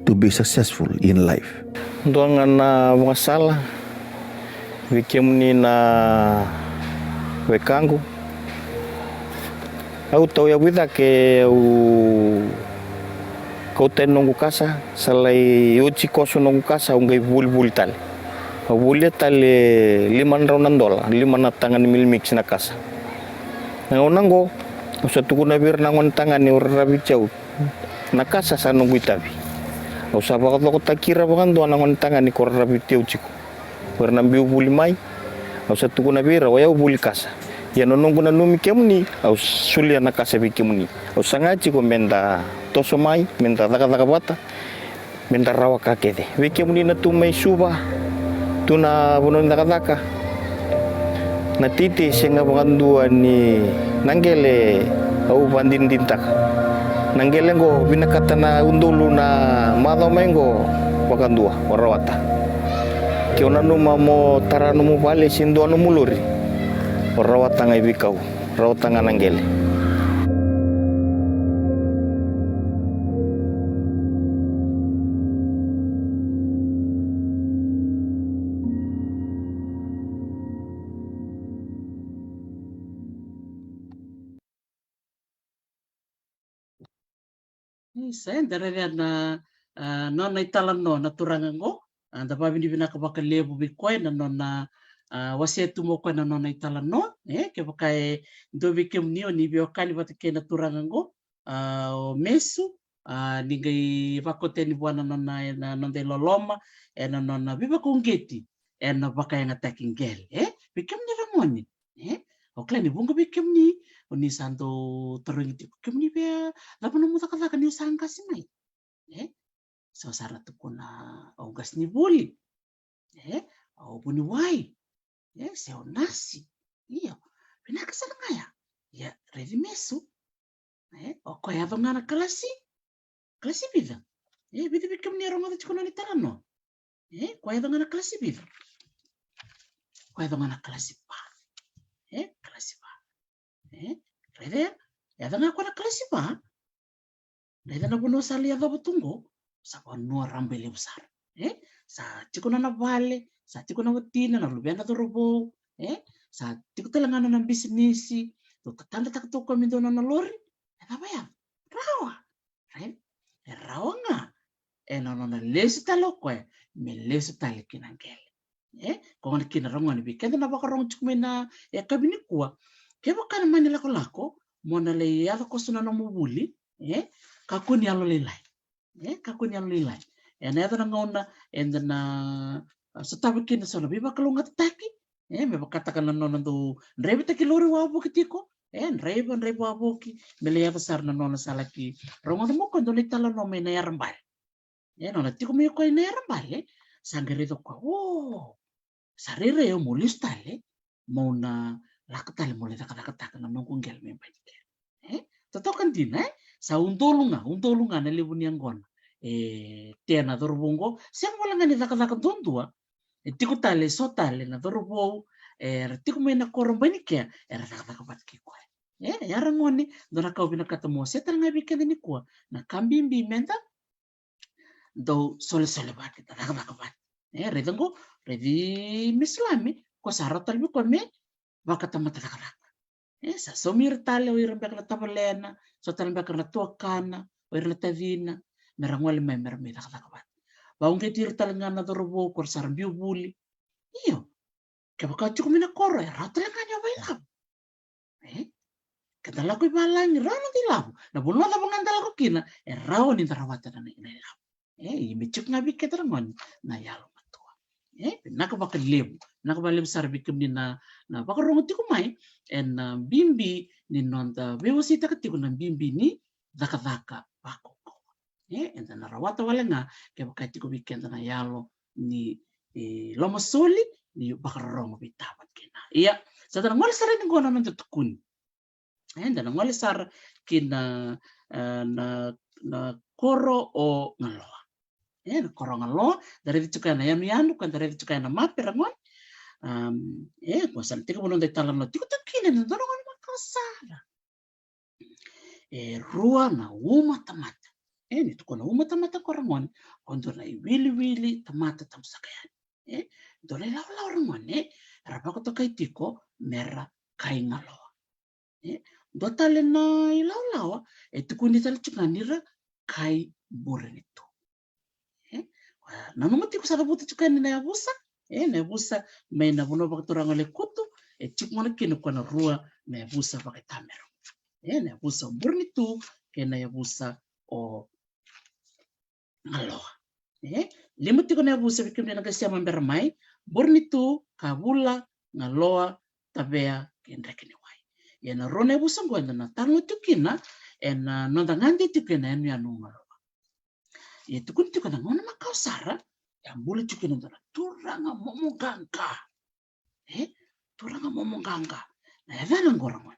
to be successful in life. Dua ga na vakasala vei kemuni na wekaqu. Au tauyavu i cake, au kauta yani noqu kasa, sa lai oti koso noqu kasa, au qai volivoli tale. Au volia tale lima na drau na dola, lima na taga ni Meal Mix na kasa. Na gauna oqo, au sa tukuna vei ira na gonetagane au raravi tiko, na kasa sa noqu itavi. Au sa vakacokotaki ira vakadua na gonetagane ko raravi tiko. O ira na biu voli mai, au sa tukuna vei ira, o yau voli kasa. Ia na noqu nanumi kemuni, au solia na kasa vei kemuni. Au saga tiko me da toso mai, me da cakacaka vata, me da rawa ka kece. Vei kemuni na tu mai Suva, tu na vanua ni cakacaka, na teitei sega vakadua ni na qele au vakadinadinataka. Na qele oqo vinakata na udolu na macawa mai oqo vakadua, o rawata. Ke o nanuma mo tara nomu vale se dua nomu lori, o rawata ga i veikau, rawata ga na qele. Isa, eda raica na, a, nona italanoa na turaga oqo. A, da vakavinavinaka vakalevu vei koya na nona, a, wasea tu mai o koya na nona italanoa, e, kevaka e dua vei kemuni o ni veiwekani vata kei na turaga oqo, a, o Mesu, a, ni qai vakauta yani vua na nona, na noda iloloma, ena nona veivakauqeti ena vakayagataki qele, e? Vei kemuni ra gone, e? Au kila ni vuqa vei kemuni o ni sa dau tarogi tiko, kemuni vei a cava nomu cakacaka niu sa qasi mai, e? So sa ra tukuna, au qasenivuli, e? Au vuniwai, e? Se au nasi. Io, vinaka sara ga ya. Ia, raici Mesu, e? O koya yaco ga na kalasi, kalasi vica? E, vica vei kemuni e rogoca tiko na nona italanoa? E, koya yaco ga na kalasi vica? Koya yaco ga na kalasi va. E, kalasi va. E, raica ya, yaco ga koya na kalasi va. Raica na vanua sa lai yacova tu oqo. sa vanua rabailevu sara. E sa tiko na nona vale, sa tiko na watina, na luvena, cauravou. E sa tiko tale ga na nona bisinisi. Dou tatadrataka tu o koya me dua na nona lori. E cava ya? Rawa. Right? E rawa ga ena nona lesu tale o koya me lesu tale ki na qele. E koya gona kina, ragone, vei keda na vakarorogo tiko mai na yakavi nikua, kevaka na mani lakolako mo na lai yaco koso na nomu vuli, e kakua ni yalolailai. E kakua ni yalolailai. Ena yaco na gauna eda na, a, sotava kina so na veivakalougatataki, e me vakataka na nona dau draivataki lori wavoki tiko. E draiva, draiva wavoki me lai yaco sara na nona sa laki rogoca mai o koya e dua na italanoa mai Naiyaravale. E nona tiko mai o koya i Naiyaravale, sa qai raica o koya, o, sa rairai au meu lesu tale, meu na lako tale meu lai cakacakataka na noqu qele mai Banikea. E totoka dina, e sa udolu ga, udolu ga na levu ni yaqona e tea na cauravou oqo. Sega wale ga ni cakacaka duadua, e tiko tale, so tale na cauravou era tiko mai na koro Banikea era cakacaka vata kei koya. E ia, ragone, dua na ka au vinakata meu wasea tale ga vei keda nikua, na ka bibi meda dau solesole vata, da cakacaka vata. E raica oqo, raici Mesulame, ko sa rawa tale vei koya me vakatamata cakacaka. E sa saumi ira tale o ira beka na tavalena, so tale beka na tuakana, o ira na tacina, me ra gole mai me ra mai cakacaka vata. Vakauqeti ira tale ga na cauravou ko ra sa ra biu vuli. Io, kevaka o tiko mai na koro, e rawa tale ga ni o vakailavo. E keda lako i valagi, rawa noda ilavo. Na vanua cava ga da lako kina, e rawa ni da rawata na, na ilavo. E ia me tiko ga vei keda, ragone, na yalomatua. E vinaka vakalevu, vinaka vakalevu sara vei kemuni na, na vakarorogo tiko mai ena, a, bibi ni noda veiwaseitaka tiko na bibi ni cakacaka vakaukauwa. E eda na rawata wale ga kevaka e tiko vei keda na yalo ni, e, lomasoli, ni vakarorogo vei tava kina. Ia, sa da na gole sara yani oqo na noda tukuni. E da na gole sara ki na, e, na, na koro o Galoa. E na koro o Galoa, da raica tiko ya na yanuyanu, ka da raica tiko ya na mape, ragone. Am, e ko sa na tekivu noda italanoa tiko, tiko kina e dua na gauna makawa sara. E rua na uma tamata. E ni tukuna uma tamata ko, ragone, ko dua na iwiliwili tamata tabu saka yani. E dua na ilawalawa, ragone, era vakatokai tiko me ra kai galoa. E dua tale na ilawalawa e tukuni tale tiko ga ni ra kai bure ni tu. E nanuma tiko sa cavuta tiko yani na yavusa, e na yavusa mai na vanua vakaturaga o Lekutu, e tiko gona kina ko na rua na yavusa vakaitamera. E na yavusa o Burenitu kei na yavusa o Galoa. E lima tiko na yavusa, vei kemuni na qai sema bera mai: Burenitu, Kavula, Galoa, Tavea kei Drekeniwai. Ia na rua na yavusa oqo eda na talanoa tiko kina ena noda gade tiko ena yanuyanu o Galoa. Ia tukuni tiko na gauna makawa sara, e a bula tiko kina e dua na turaga momoqaqa. E turaga momoqaqa. Na yacana oqo, ragone,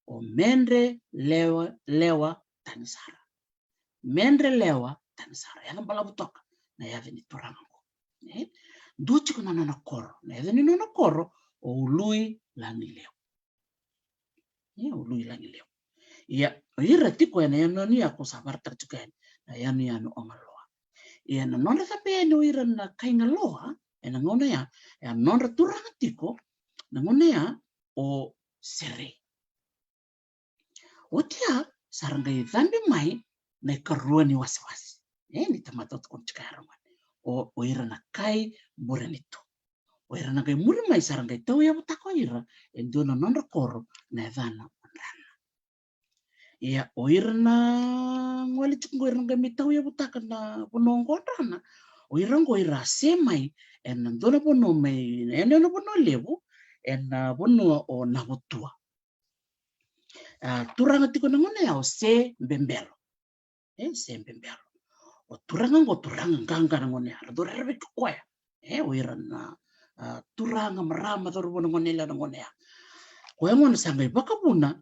o Medre Lewa, Lewa Tanisara. Medre Lewa Tanisara, yaca balavu toka na yaca ni turaga oqo. E dua tiko na nona koro, na yaca ni nona koro o Ului Lagileu. E Ului Lagileu. Ia o ira tiko ena yanuyanu ya ko sa vakaraitaka tiko yani, na yanuyanu o Galoa. Ia na nodra cabe yani o ira na kai Galoa ena gauna ya, e a nodra turaga tiko na gauna ya o Sere. Oti ya sa ra qai cabe mai na ikarua ni wasewase, e ni tamata au tukuna tiko ya, ragone, o, o ira na kai Burenitu. O ira na qai muri mai sa ra qai tauyavutaka o ira e dua na nodra koro na yacana o Drana. Ia o ira na gole tiko oqo, ira na qai mai tauyavutaka na vanua oqo o Drana, o ira oqo ira a se mai ena dua na vanua mai na yanuyanu Vanua Levu, ena vanua o Navotua. A turaga tiko na gauna ya o Se Bebelo. E Se Bebelo, o turaga oqo turaga qaqa na gauna ya, ra dau rerevaki koya. E o ira na, a, turaga, marama, cauravou na gauna ya, na gauna ya. Koya gona sa qai vakavuna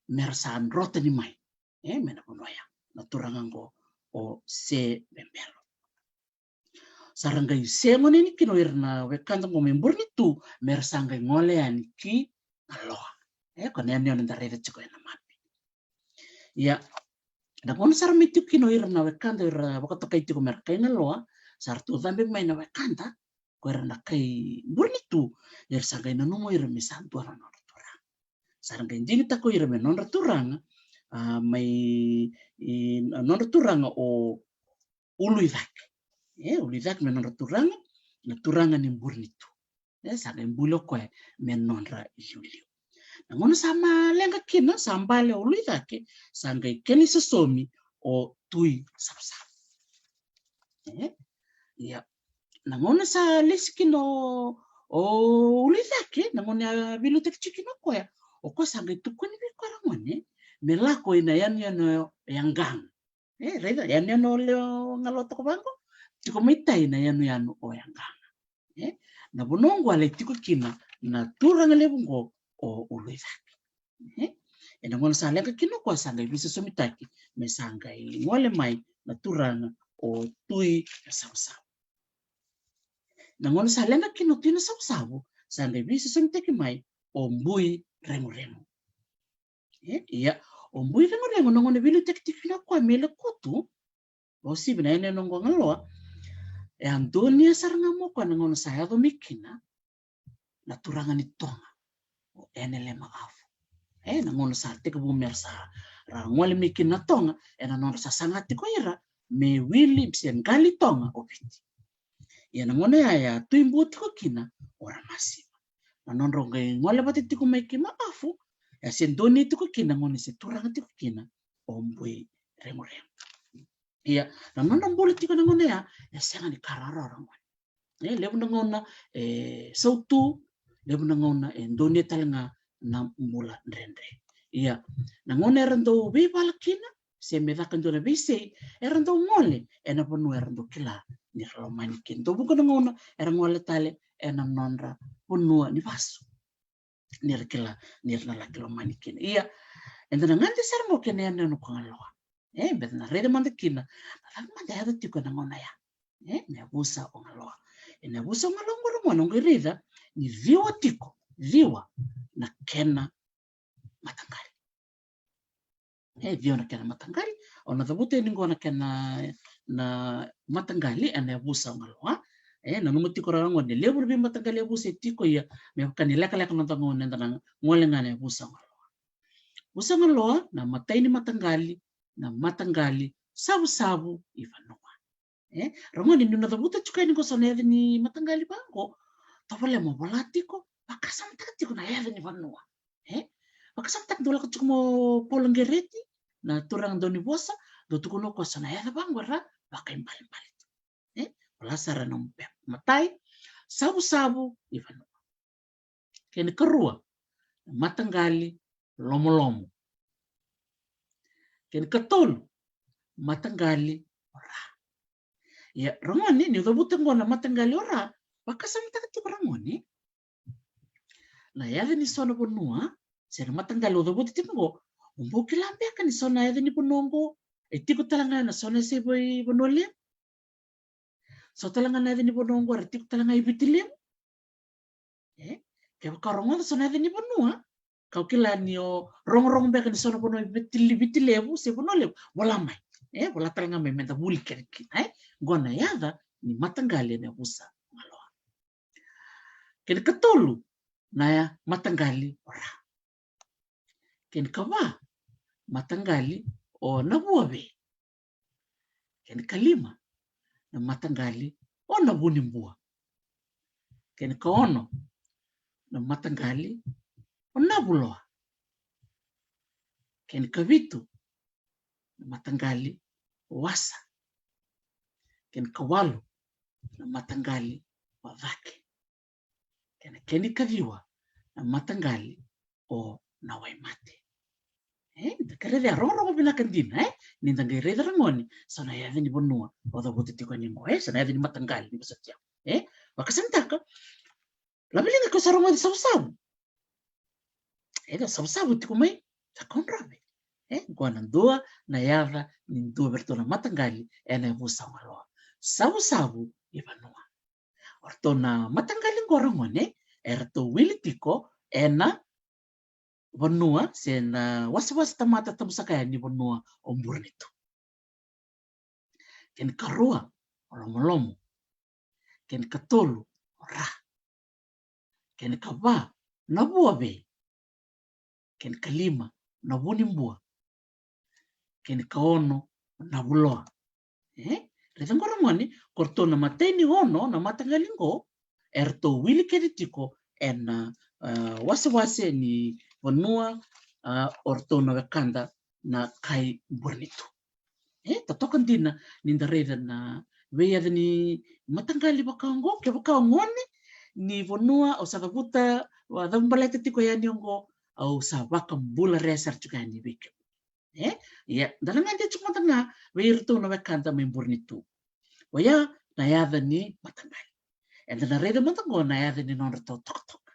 me ra sa dro tani mai, e mai na vanua ya na turaga oqo o Se Bebelo. Sa ra qai se gone yani kina o ira na wekada oqo mai Burenitu me ra sa qai gole yani ki Galoa. E ko na yanuyanu eda raica tiko ena mape. Ia Na gauna sara mai tiko kina o ira na wekada era vakatokai tiko me ra kai Galoa, sa ratou cabe mai na wekada ko ira na kai Burenitu, era sa qai nanuma o ira me sa dua na nodra turaga. Sa ra qai digitaka o ira me nodra turaga, a, mai, i, na nodra turaga o Uluicake. E, Uluicake me nodra turaga, na turaga ni Burenitu. E, sa qai buli o koya me nodra iliuliu. Na gauna sa ma leqa kina, sa bale o Uluicake, sa qai kena isosomi o Tui Savusavu. E, ia, na gauna sa lesi kina o, o Uluicake, na gauna a veiliutaki tiko kina o koya, o koya sa qai tukuni vei koya ragone me lako ina yanuyanu o Yaqaga. E, raica, yanuyanu o lewe o Galoa toka vaqo, tiko mai tai na yanuyanu o Yaqaga. E, na vanua oqo a lai tiko kina na turaga levu oqo o Uluicake. E, ena gauna sa leqa kina o koya sa qai veisosomitaki me sa qai gole mai na turaga o Tui Nasavusavu. Na gauna sa leqa kina o Tui Nasavusavu, sa qai veisosomitaki mai o Buireguregu. E, ia, o Buireguregu na gauna veiliutaki tiko kina o koya me Lekutu, o sivi na yanuyanu oqo o Galoa, e a donia sara ga mai o koya na gauna sa yaco mai kina na turaga ni Toga, o Enelemacavu. E, na gauna sa tekivu me ra sa ra gole mai kina na Toga, ena nodra sasaga tiko ira me wili se qali Toga o Viti. Ia na gauna ya, ya tuibua tiko kina o Ramasiva. Na nodra qai gole vata tiko mai Kimacavu, ya se donia tiko kina, gauna se turaga tiko kina o Buireguregu. Ia, na nodra bula tiko na gauna ya, e sega ni ka rawarawa ragone. E, levu na gauna e sautu, levu na gauna e donia tale ga na bula dredre. Ia, na gauna era dau veivala kina, se me caka dua na veisei, era dau gole ena vanua era dau kila ni ra lomani kina. Dau vuqa na gauna era gole tale ena nodra vanua ni vasu, ni ra kila ni ra na laki lomani kina. Ia, eda na gade sara mai kina yanuyanu ko Galoa. E, me da na raica mada kina na cava mada e yaco tiko ena gauna ya, e, na yavusa o Galoa. Ena yavusa o Galoa oqo ragone, o qai raica ni ciwa tiko, ciwa na kena mataqali. E, ciwa na kena mataqali. O na cavuta yani qo na kena, na mataqali ena yavusa o Galoa. E, nanuma tiko ragone, levu na veimataqali yavusa e tiko, ia me vaka ni lekaleka na noda gauna eda na gole ga ena yavusa o Galoa. Yavusa o Galoa, na imatai ni mataqali, na mataqali Savusavu i Vanua. E, ragone, niu na cavuta tiko yani qo so na yaca ni mataqali vaqo, tovolea mo vola tiko, vakasamataka tiko na yaca ni vanua. E, vakasamataka, dou lako tiko mo Paulo Qereti, na turaga dau ni vosa, dou tukuna o koya so na yaca vaqo era vakaibalebale tu. E, vola sara ena nomu pepa. Matai, Savusavu i Vanua. Kena ikarua, mataqali Lomolomo. Kena ikatolu, mataqali o Ra. Ia, ragone, niu cavuta qo na mataqali o Ra, vakasamataka tiko ragone na yaca ni so na vanua, se na mataqali au cavuta tiko qo, o bau kila beka ni so na yaca ni vanua qo e tiko tale ga ena so na yasai Vanua Levu. So tale ga na yaca ni vanua qo era tiko tale ga i Viti Levu. E, kevaka o rogoca so na yaca ni vanua, kau kila ni o rogorogo beka ni so na vanua i Viti, Viti Levu se Vanua Levu, vola mai. E, vola tale ga mai me da vuli kece kina, e. Qo na yaca ni mataqali ena yavusa o Galoa. Kena ikatolu, na ya mataqali o Ra. Kena ikava, mataqali o Navuave. Kena ikalima, na mataqali o Navunibua. Kena ikaono, na mataqali o Navuloa. Kena ikavitu, na mataqali o Wasa. Kena ikawalu, na mataqali o Cake. Kena, kena ikaciwa, na mataqali o Nawaimate. E, da kerei, rogorogo vinaka dina, e? Ni da qai raica ragone so na yaca ni vanua au cavuta tiko yani qo, e? So na yaca ni mataqali ni vosoti au. E, vakasamataka. Laveliga, ko sa rogoci Savusavu. E, da Savusavu tiko mai Cakaudrove. E, qo na dua na yaca ni dua vei iratou na mataqali ena yavusa o Galoa. Savusavu i Vanua. O ratou na mataqali qo, ragone, e ratou wili tiko ena vanua se na wasewase tamata tabusaka yani vanua o Burenitu. Kena ikarua o Lomolomo. Kena ikatolu o Ra. Kena ikava Navuavei. Kena ikalima Navunibua. Kena ikaono Navuloa. E raica qo ragone, ko ratou na matai ni ono na mataqali qo eratou wili kece tiko ena, a, wasewase ni vanua, a, o ratou na wekada na kai Burenitu. E totoka dina ni da raica na veiyaca ni mataqali vaka oqo. Kevaka o gone ni vanua au sa cavuta, au cavubaleta tiko yani oqo, au sa vakabula re sara tiko yani vei kemuni. E ia da na gade tiko mada ga vei iratou na wekada mai Burenitu. Oya na yaca ni mataqali. Eda na raica mada qo na yaca ni nodratou tokatoka.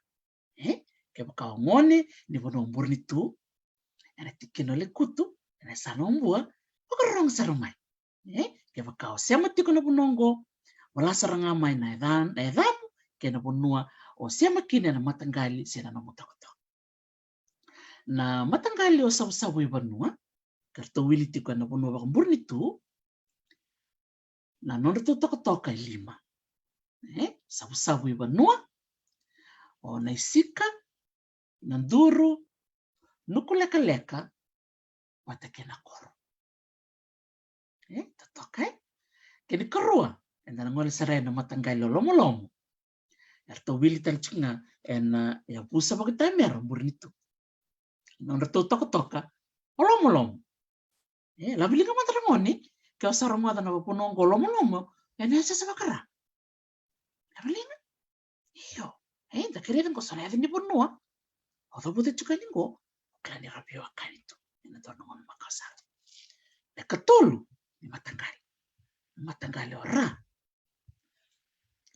E kevaka o gone ni vanua o Burenitu, ena tikina o Lekutu, ena yasana o Bua, vakarorogo sara mai. E kevaka o sema tiko na vanua oqo, vola sara ga mai na yaca, na yacamu kei na vanua o sema kina ena mataqali se na nomu tokatoka. Na mataqali o Savusavu i Vanua, ka ratou wili tiko ena vanua vakaburenitu, na nodratou tokatoka e lima. E Savusavu i Vanua, o Naisika, Naduru, Nukulekaleka vata kei Nakoro. E totoka, e kena ikarua eda na gole sara ena mataqali o Lomolomo. Eratou wili tale tiko ga ena, a, yavusa vakaitamera o Burenitu. Nodratou tokatoka o Lomolomo. E laveliga mada ragone, ke o sa rogoca na vanua oqo Lomolomo ena yasayasa vaka-Ra. Laveliga. Io. E da kerei qo so na yaca ni vanua o cavuta tiko yani qo, o kila ni ra veiwekani tu ena dua na gauna makawa sara. Na ikatolu ni mataqali, mataqali o Ra.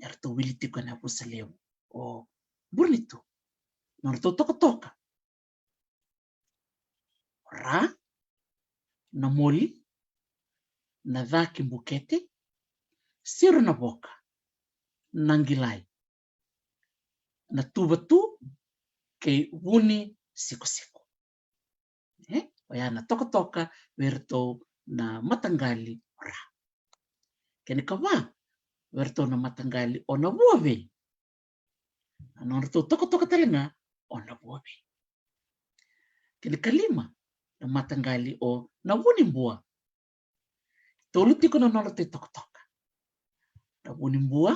Eratou wili tiko ena yavusa levu o Burenitu. Nodratou tokatoka o Ra, Namoli, Nacakibukete, Sirunavoka, Naqilai, Natuvatu kei Vunisikosiko. E oya na tokatoka vei iratou na mataqali o Ra. Kena ikava vei iratou na mataqali o Navuavei. Na nodratou tokatoka tale ga o Navuavei. Kena ikalima na mataqali o Navunibua. Tolu tiko na nodratou tokatoka: Navunibua,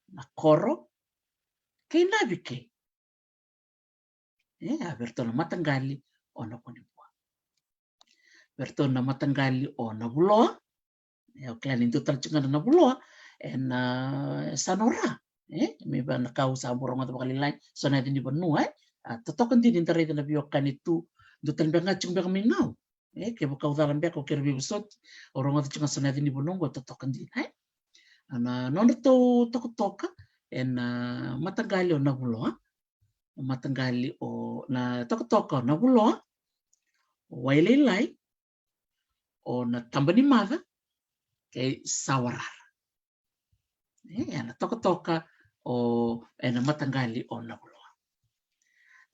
Nakoro kei Navikei. E a vei iratou na mataqali o Navunibua. Vei iratou na mataqali o Navuloa. E o kila ni dua tale tiko ga na Navuloa ena, a, yasana o Ra. E me vaka na ka au sa bau rogoca vakalailai, so na yaca ni vanua. E a totoka dina ni da raica na veiwekani tu. Dua tale beka ga tiko beka mai Gau. E kevaka au cala beka o kere veivosoti, au rogoca tiko ga so na yaca ni vanua oqo e totoka dina. E na nodratou tokatoka ena, a, mataqali o Navuloa, mataqali o, na tokatoka o Navuloa, o Wailailai, o Natabanimaca kei Sawarara. E a na tokatoka o, ena mataqali o Navuloa.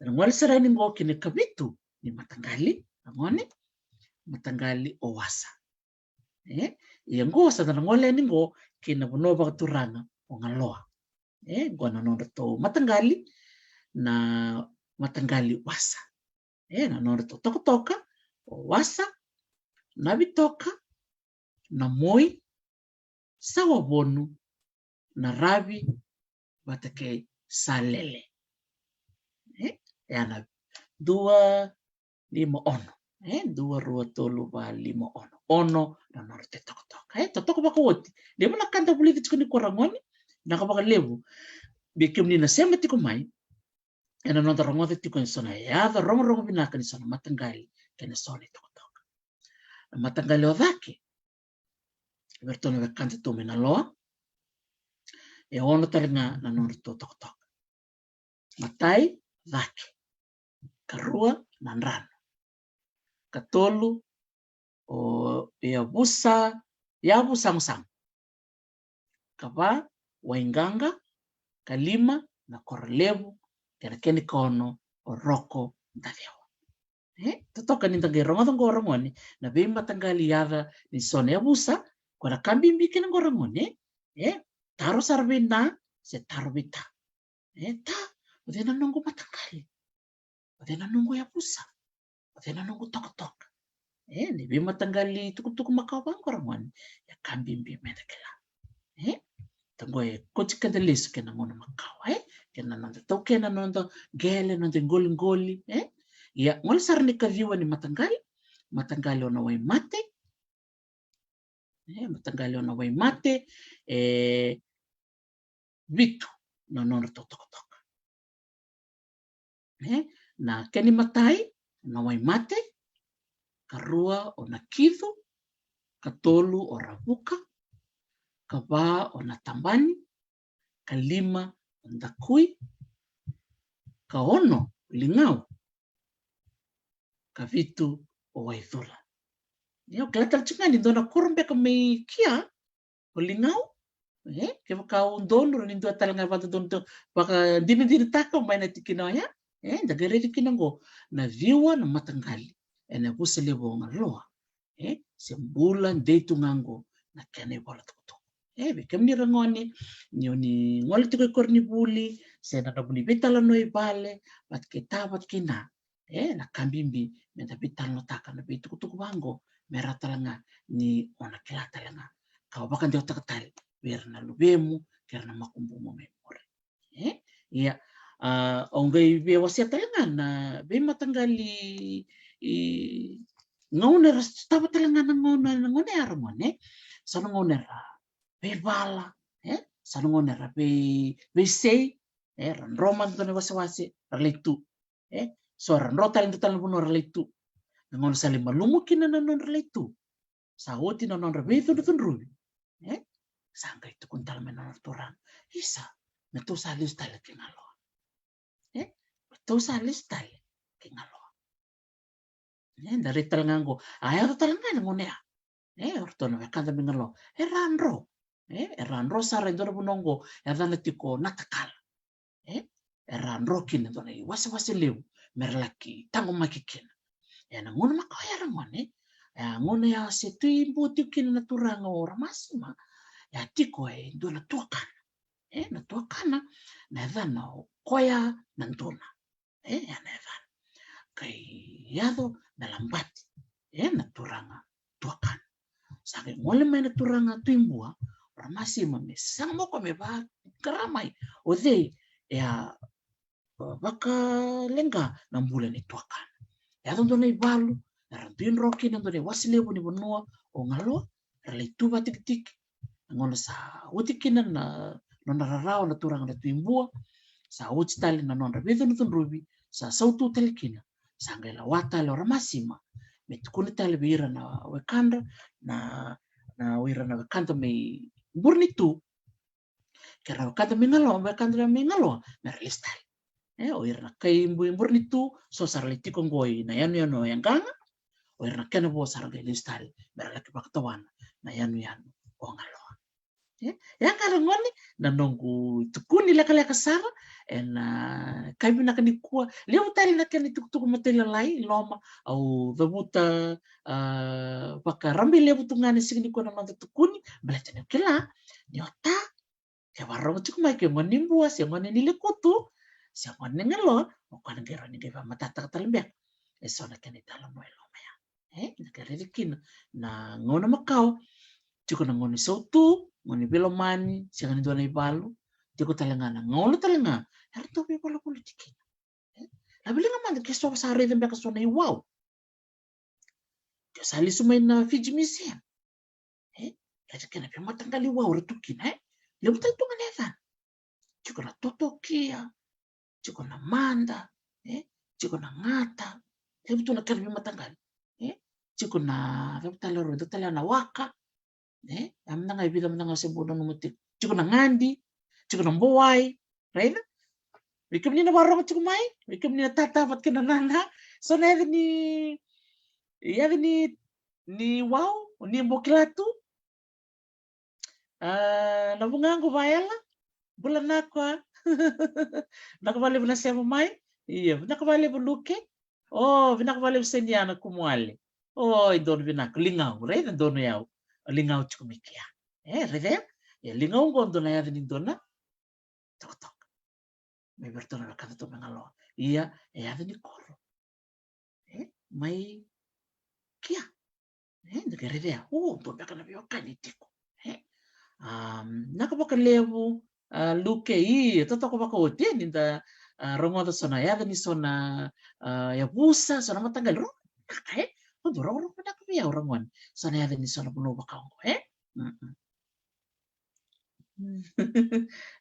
Da na gole sara yani qo kina ikavitu ni mataqali, na gone, mataqali o Wasa. E ia qo sa da na gole yani qo kina vanua vakaturaga o Galoa. E qo na nodratou mataqali, na mataqali Wasa. E na nodratou tokatoka o Wasa, Navitoka, Namoi, Sawavonu, Naravi vata kei Salele. E e a na dua, lima, ono. E dua, rua, tolu, va, lima, ono. Ono na nodratou tokatoka. E totoka vakaoti. Levu na ka da vulica tiko nikua, ragone, na ka vakalevu vei kemuni na sema tiko mai, ena noda rogoca tiko eso na yaca rogorogo vinaka ni so na mataqali kei na so na itokatoka. Na mataqali o Cake, vei iratou na wekada tu mai Naloa, e ono tale ga na nodratou tokatoka. Matai, Cake. Karua, Nadranu. Katolu, o Yavusa, Yavusagosago. Kava, Waigaga. Kalima, Nakorolevu. Kei na kena ikaono o Roko Dacewa. E totoka ni da qai rogoca qo, ragone, na veimataqali yaca ni so na yavusa, ko na ka bibi kina qo, ragone. E taro sara vei na, se taro vei ta. E ta, o cei na noqu mataqali? O cei na noqu yavusa? O cei na noqu tokatoka? E ni veimataqali tukutuku makawa vaqo, ragone, e ka bibi meda kila. E taqo e koti keda lesu kei na gauna makawa, e kei na noda taukena, noda qele, noda iqoliqoli. E ia, gole sara ni kaciwa ni mataqali, mataqali o na waimate. E mataqali o na waimate, e vitu na nodratou tokatoka. E na kena imatai o na waimate, karua o na kicu, katolu o ravuka, kava o na tabani, kalima o dakui, kaono o ligau, kavitu o waicula. Ia, o kila tale tiko ga ni dua na koro beka mai kia o ligau. E kevaka au donu, ni dua tale ga vakadodonu, vakadinadinataka mai na tikina oya. E da qai raici kina qo na ciwa na mataqali ena yavusa levu o Galoa. E se bula dei tu ga qo na kena ivola tukutuku. E vei kemuni, ragone, ni o ni gole tiko i koronivuli se na nomuni veitalanoa i vale, vata kei ta, vata kei na, e na ka bibi meda veitalanoataka na veitukutuku vaqo, me rawa tale ga ni o na kila tale ga ka o vakadewataka tale vei ira na luvemu kei ira na makubumu mai muri. E ia, a, au qai via wasea tale ga na veimataqali, i gauna era sotava tale ga na gauna, na gauna ya, ragone. So na gauna era veivala, e so na gauna era vei, veisei. E ra dro mada dua na iwasewase, ra lai tu. E so ra dro tale, dro tale na vanua ra lai tu. Na gauna sa lai malumu kina na nodra lai tu, sa oti na nodra veicudrucudruvi, e sa qai tukuni tale mai na nodra turaga: Isa, me tou sa lesu tale ki Galoa. E me tou sa lesu tale ki Galoa. E da raica tale ga qo, a yaco tale ga na gauna ya. E o ratou na wekada mai Galoa era dro. E era dro sara e dua na vanua qo e yacana tiko Natakala. E era dro kina e dua na iwasewase levu me ra laki taqomaki kina. E na gauna makawa ya, ragone, e a gauna ya se tu i Bua tiko kina na turaga o Ramasima. E a tiko e dua na tuakana. E na tuakana na yacana o Koya na Duna. E ya na yacana. Qai yaco me labati e na turaga tuakana. Sa qai gole mai na turaga Tui Bua o Ramasima me saga mai o koya me vaqara mai o cei e a vakaleqa na bula ni tuakana. Yaco dua na ivalu era dui dro kina e dua na iwase levu ni vanua o Galoa, era lai tu vakatikitiki. Na gauna sa oti kina na nona rarawa na turaga na Tui Bua, sa oti tale na nodra veicudrucudruvi, sa sautu tale kina, sa qai lawa tale o Ramasima me tukuna tale vei ira na wekadra, na, na o ira na wekada mai Burenitu kei ira na wekada mai Galoa, wekada mai Galoa, me ra lesu tale. E o ira na kai Bui Burenitu, so sa ra lai tiko qo i na yanuyanu o Yaqaga. O ira na kena vo sa ra qai lesu tale me ra laki vakatawana na yanuyanu o Galoa. E ya ga, ragone, na noqu tukuni lekaleka sara e na kai vinaka nikua. Levu tale na kena itukutuku matailalai i loma, au cavuta, a, vakarabailevu tu ga na siga nikua na noda tukuni, baleta ni o kila ni o ta, ke vakarorogo tiko mai, ke gone ni Bua se gone ni Lekutu se gone ni Galoa, o koya na qai rawa ni qai vakamatatataka tale beka e so na kena italanoa e loma ya. E na qai raici kina na gauna makawa, tiko na gauna ni sautu, gauna ni veilomani, sega ni dua na ivalu, tiko tale ga na gauna tale ga eratou veivolivoli tiko kina. E laveliga mada ke so sa raica beka so na iwau. Ke sa lesu mai na Fiji Museum, e raica kena veimataqali iwau era tu kina. E levu tale tu ga na yacana. Tiko na totokia, tiko na mada, e tiko na gata. Levu tu na kena veimataqali. E tiko na, levu tale, rua, dua tale na waka. E a mada ga, e vica mada ga se bau nanuma tiko. Tiko na gadi, tiko na bowai. Raica, vei kemuni na vakarorogo tiko mai, vei kemuni na tata vata kei na nana, so na yaca ni, yaca ni, ni wau ni bau kila tu. A, na vugaqu Vaela, bula vinaka. Vinaka vakalevu na sema mai. Ia, vinaka vakalevu Luke. O, vinaka vakalevu Seniana Kumuale. O, e donu vinaka, Ligau, raica donu yau. O Ligau tiko mai kea. E, raica ya. E Ligau qo dua na yaca ni dua na tokatoka. Mai vei iratou na wekada tu mai Galoa. Ia, e yaca ni koro. E, mai kea. E, da qai raica ya. O, dua beka na veiwekani tiko. E. Am, vinaka vakalevu, a, Luke, i, e totoka vakaoti, e, ni da, a, rogoca so na yaca ni so na, a, yavusa, so na mataqali, rogo vinaka, e. O, dua rogorogo vinaka vei au, ragone. So na yaca ni so na vanua vaka oqo, e. Mm-mm.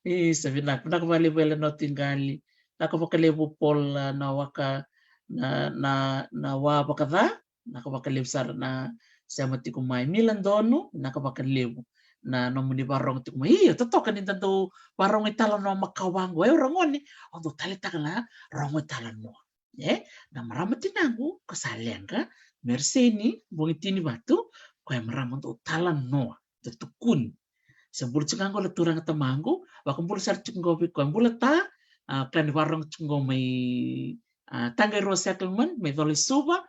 Isa, vinaka, vinaka vakalevu Eleanor Tiqali. Vinaka vakalevu Paul, a, na waka, na, na, na wa vakaca. Vinaka vakalevu sara na sema tiko mai. Mila Donu, vinaka vakalevu na nomuni varogo tiko mai. Io, totoka ni da dau varogo italanoa makawa qo. E, o ragone, o dau taleitaka na rogo italanoa. E, na marama tinaqu, ko sa leqa, Meriseni Bogitini Vatu, ko e marama dau talanoa, dau tukuni. Se bula tiko ga qo na turaga tamaqu, vakabula sara tiko qo vei koya, bula ta, a, kila ni varogo tiko qo mai, a, Taqairua Settlement, mai Cola i Suva,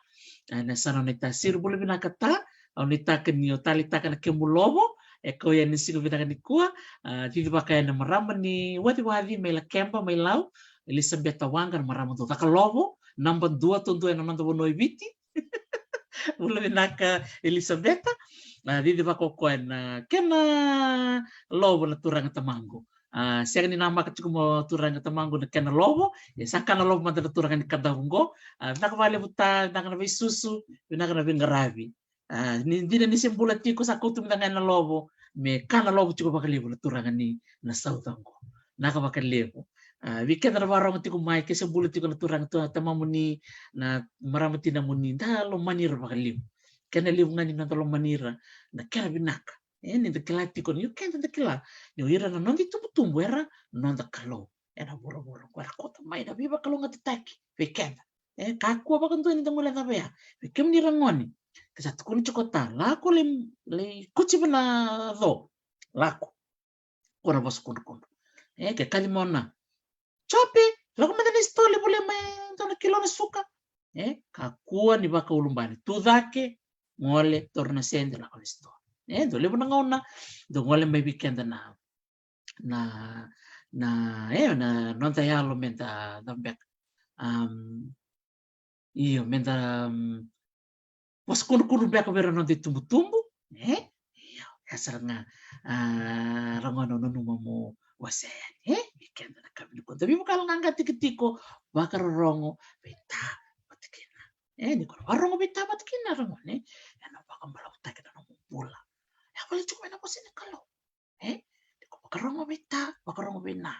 a, na sa nona ita Siri, bula vinaka ta, au nuitaka ni o taleitaka na kemu lovo, e kau yani na siga vinaka nikua, a, cici vaka yani na marama ni Waciwaci mai Lakeba, mai Lau, Elisabeta Waqa, na marama dau caka lovo, naba dua duadua ena noda vanua e Viti. Bula vinaka Elisabeta, a, cici vaka o koya na kena lovo na turaga tamaqu. A, sega ni namaka tiko mo turaga tamaqu na kena lovo, e sa kana lovo mada na turaga ni Kadavu qo. A, vinaka vakalevu ta, vinaka na veisusu, vinaka na veiqaravi. A, ni dina ni se bula tiko sa kauta mada ga ena lovo, me kana lovo tiko vakalevu na turaga ni na Sauca qo. Vinaka vakalevu. A, vei keda na varogo tiko mai, ke se bula tiko na turaga tu, tamamuni na marama tinamuni, da lomani ira vakalevu. Kena levu ga ni noda lomani ira, na kena vinaka. E, ni da kila tiko ni o keda da kila ni o ira na noda itubutubu era noda Kalou ena vuravura qo, era kauta mai na veivakalougatataki vei keda. E, kakua vakadua ni da guilecava ya. Vei kemuni ragone, ke sa tukuni tiko ta, lako lai, lai kuciva na co, lako. Ko na vosa kudrukudru. E, ke kaci mona, Jope, lako mada ni sitoa lai volia mai dua na kilo na suka. E, kakua ni vakaulubale, tu cake, gole, taura na sede, lako ni sitoa. E, dau levu na gauna dau gole mai vei keda na, na, na, e, na noda yalo me da, da beka. Am, io, me da, am, vosa kudrukudru beka vei ira na noda itubutubu, e? Io, e sara ga, a, ragone, au nanuma mo wasea yani, e? Vei keda na yakavi nikua, da veivakayaloqaqataki tiko, vakarorogo vei ta vata kina. E, ni ko na vakarorogo vei ta vata kina, ragone, e na vakabalautaki na nomu bula. E a vale tiko mai na vosa ni Kalou. E, ni ko vakarogo vei ta, vakarogo vei na.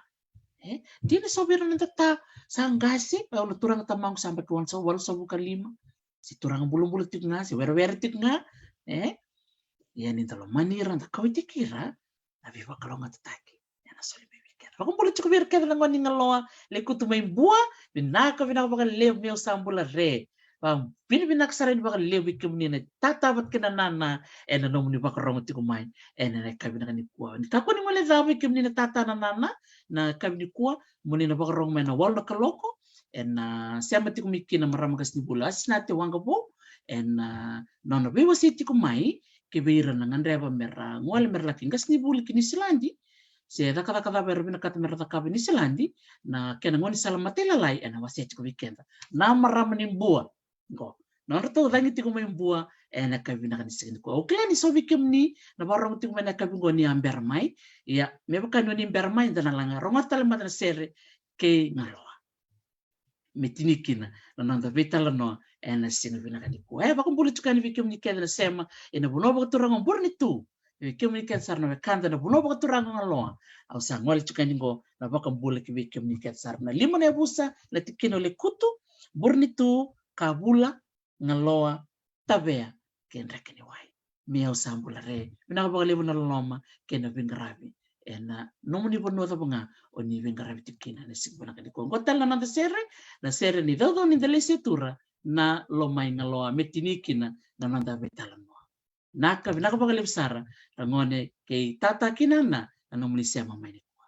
E, dina so vei ira na noda ta sa qase, e, au na turaga tamaqu sa baki walusagavulu, walusagavulu ka lima. Se turaga bulabula tiko ga, se werewere tiko ga. E, ia ni da lomani ira, da kauwaitaki ira, na veivakalougatataki ena soli mai vei keda. Vakabula tiko vei ira kece na gone ni Galoa, Lekutu mai Bua, vinaka, vinaka vakalevu, meu sa bula re. Vakavinavinaka sara yani vakalevu vei kemuni na tata vata kei na nana ena nomuni vakarogo tiko mai ena, na yakavi vinaka nikua. Ni kakua ni guilecava vei kemuni na tata, na nana, na yakavi nikua, mo ni na vakarogo mai na walu na kaloko, ena sema tiko mai kina marama qasenivuli Asinate Waqavou, ena nona veiwasei tiko mai ki vei ira na gadreva me ra gole me ra laki qasenivuli ki Niusiladi, se cakacaka cava era vinakata me ra cakava i Niusiladi, na kena gaunisala matailalai ena wasea tiko vei keda na marama ni Bua. Qo, nodratou cagi tiko mai Bua ena yakavi vinaka ni siga nikua. Au kila ni so vei kemuni na vakarogo tiko mai na yakavi qo ni a bera mai. Ia, me vaka ni o ni bera mai, da na laga rogoca tale mada na sere kei Galoa, me tini kina na noda veitalanoa ena siga vinaka nikua. E, vakabula tiko yani vei kemuni kece na sema ena vanua vakaturaga o Burenitu, vei kemuni kece sara na wekada na vanua vakaturaga o Galoa. Au sa gole tiko yani qo na vakabula ki vei kemuni kece sara na lima na yavusa, na tikina o Lekutu, Burenitu, Kavula, Galoa, Tavea kei Drekeniwai. Me au sa bula re. Vinaka vakalevu na loloma kei na veiqaravi ena nomuni vanua cava ga o ni veiqaravi tiko kina ena siga vinaka nikua. Qo tale na noda sere, na sere ni Caucau ni Delaisiatura, na Lomai Galoa, me tini kina na noda veitalanoa. Naka, vinaka vakalevu sara, ragone kei tata kei nana, na nomuni sema mai nikua.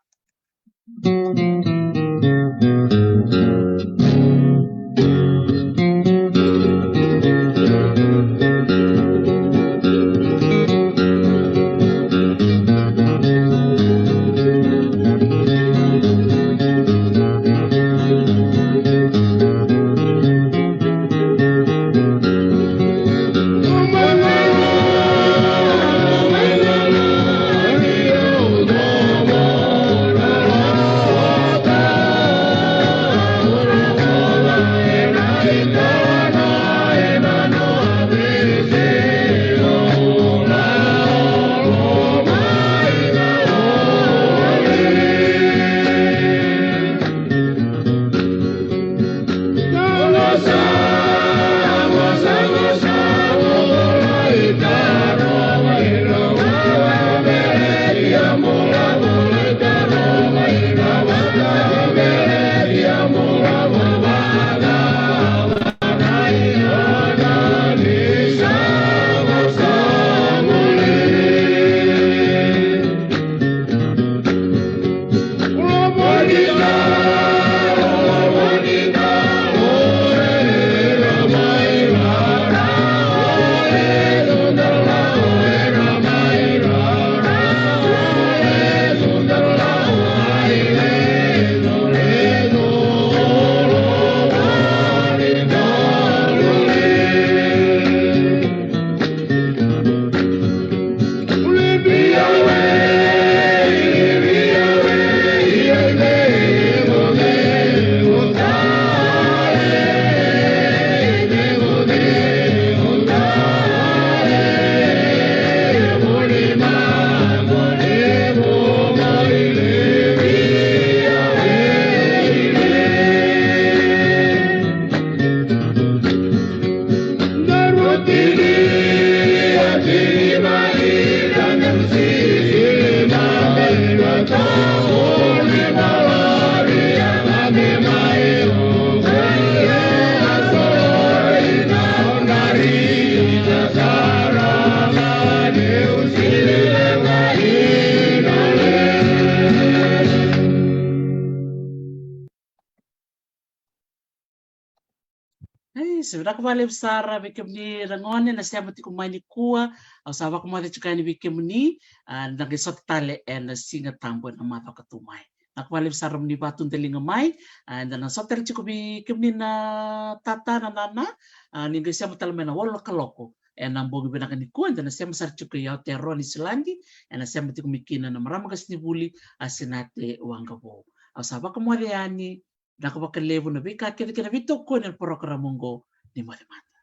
Sa vinaka vakalevu sara vei kemuni ra gone na sema tiko mai nikua. Au sa vakamoce tiko yani vei kemuni, a, da qai sota tale ena Siga Tabu ena macawa ka tu mai. Vinaka vakalevu sara moni vakatudaliga mai. A, eda na sota tale tiko vei kemuni na tata na nana. A, ni qai sema tale mai na walu na kaloko ena bogi vinaka nikua, eda na sema sara tiko i Aotearoa Niusiladi, ena sema tiko mai kina na marama qasenivuli, a, Sinate Waqavou. Au sa vakamoce yani, vinaka vakalevu na veika kece kei na veitokoni ena porokaramu oqo. Ni moce mada.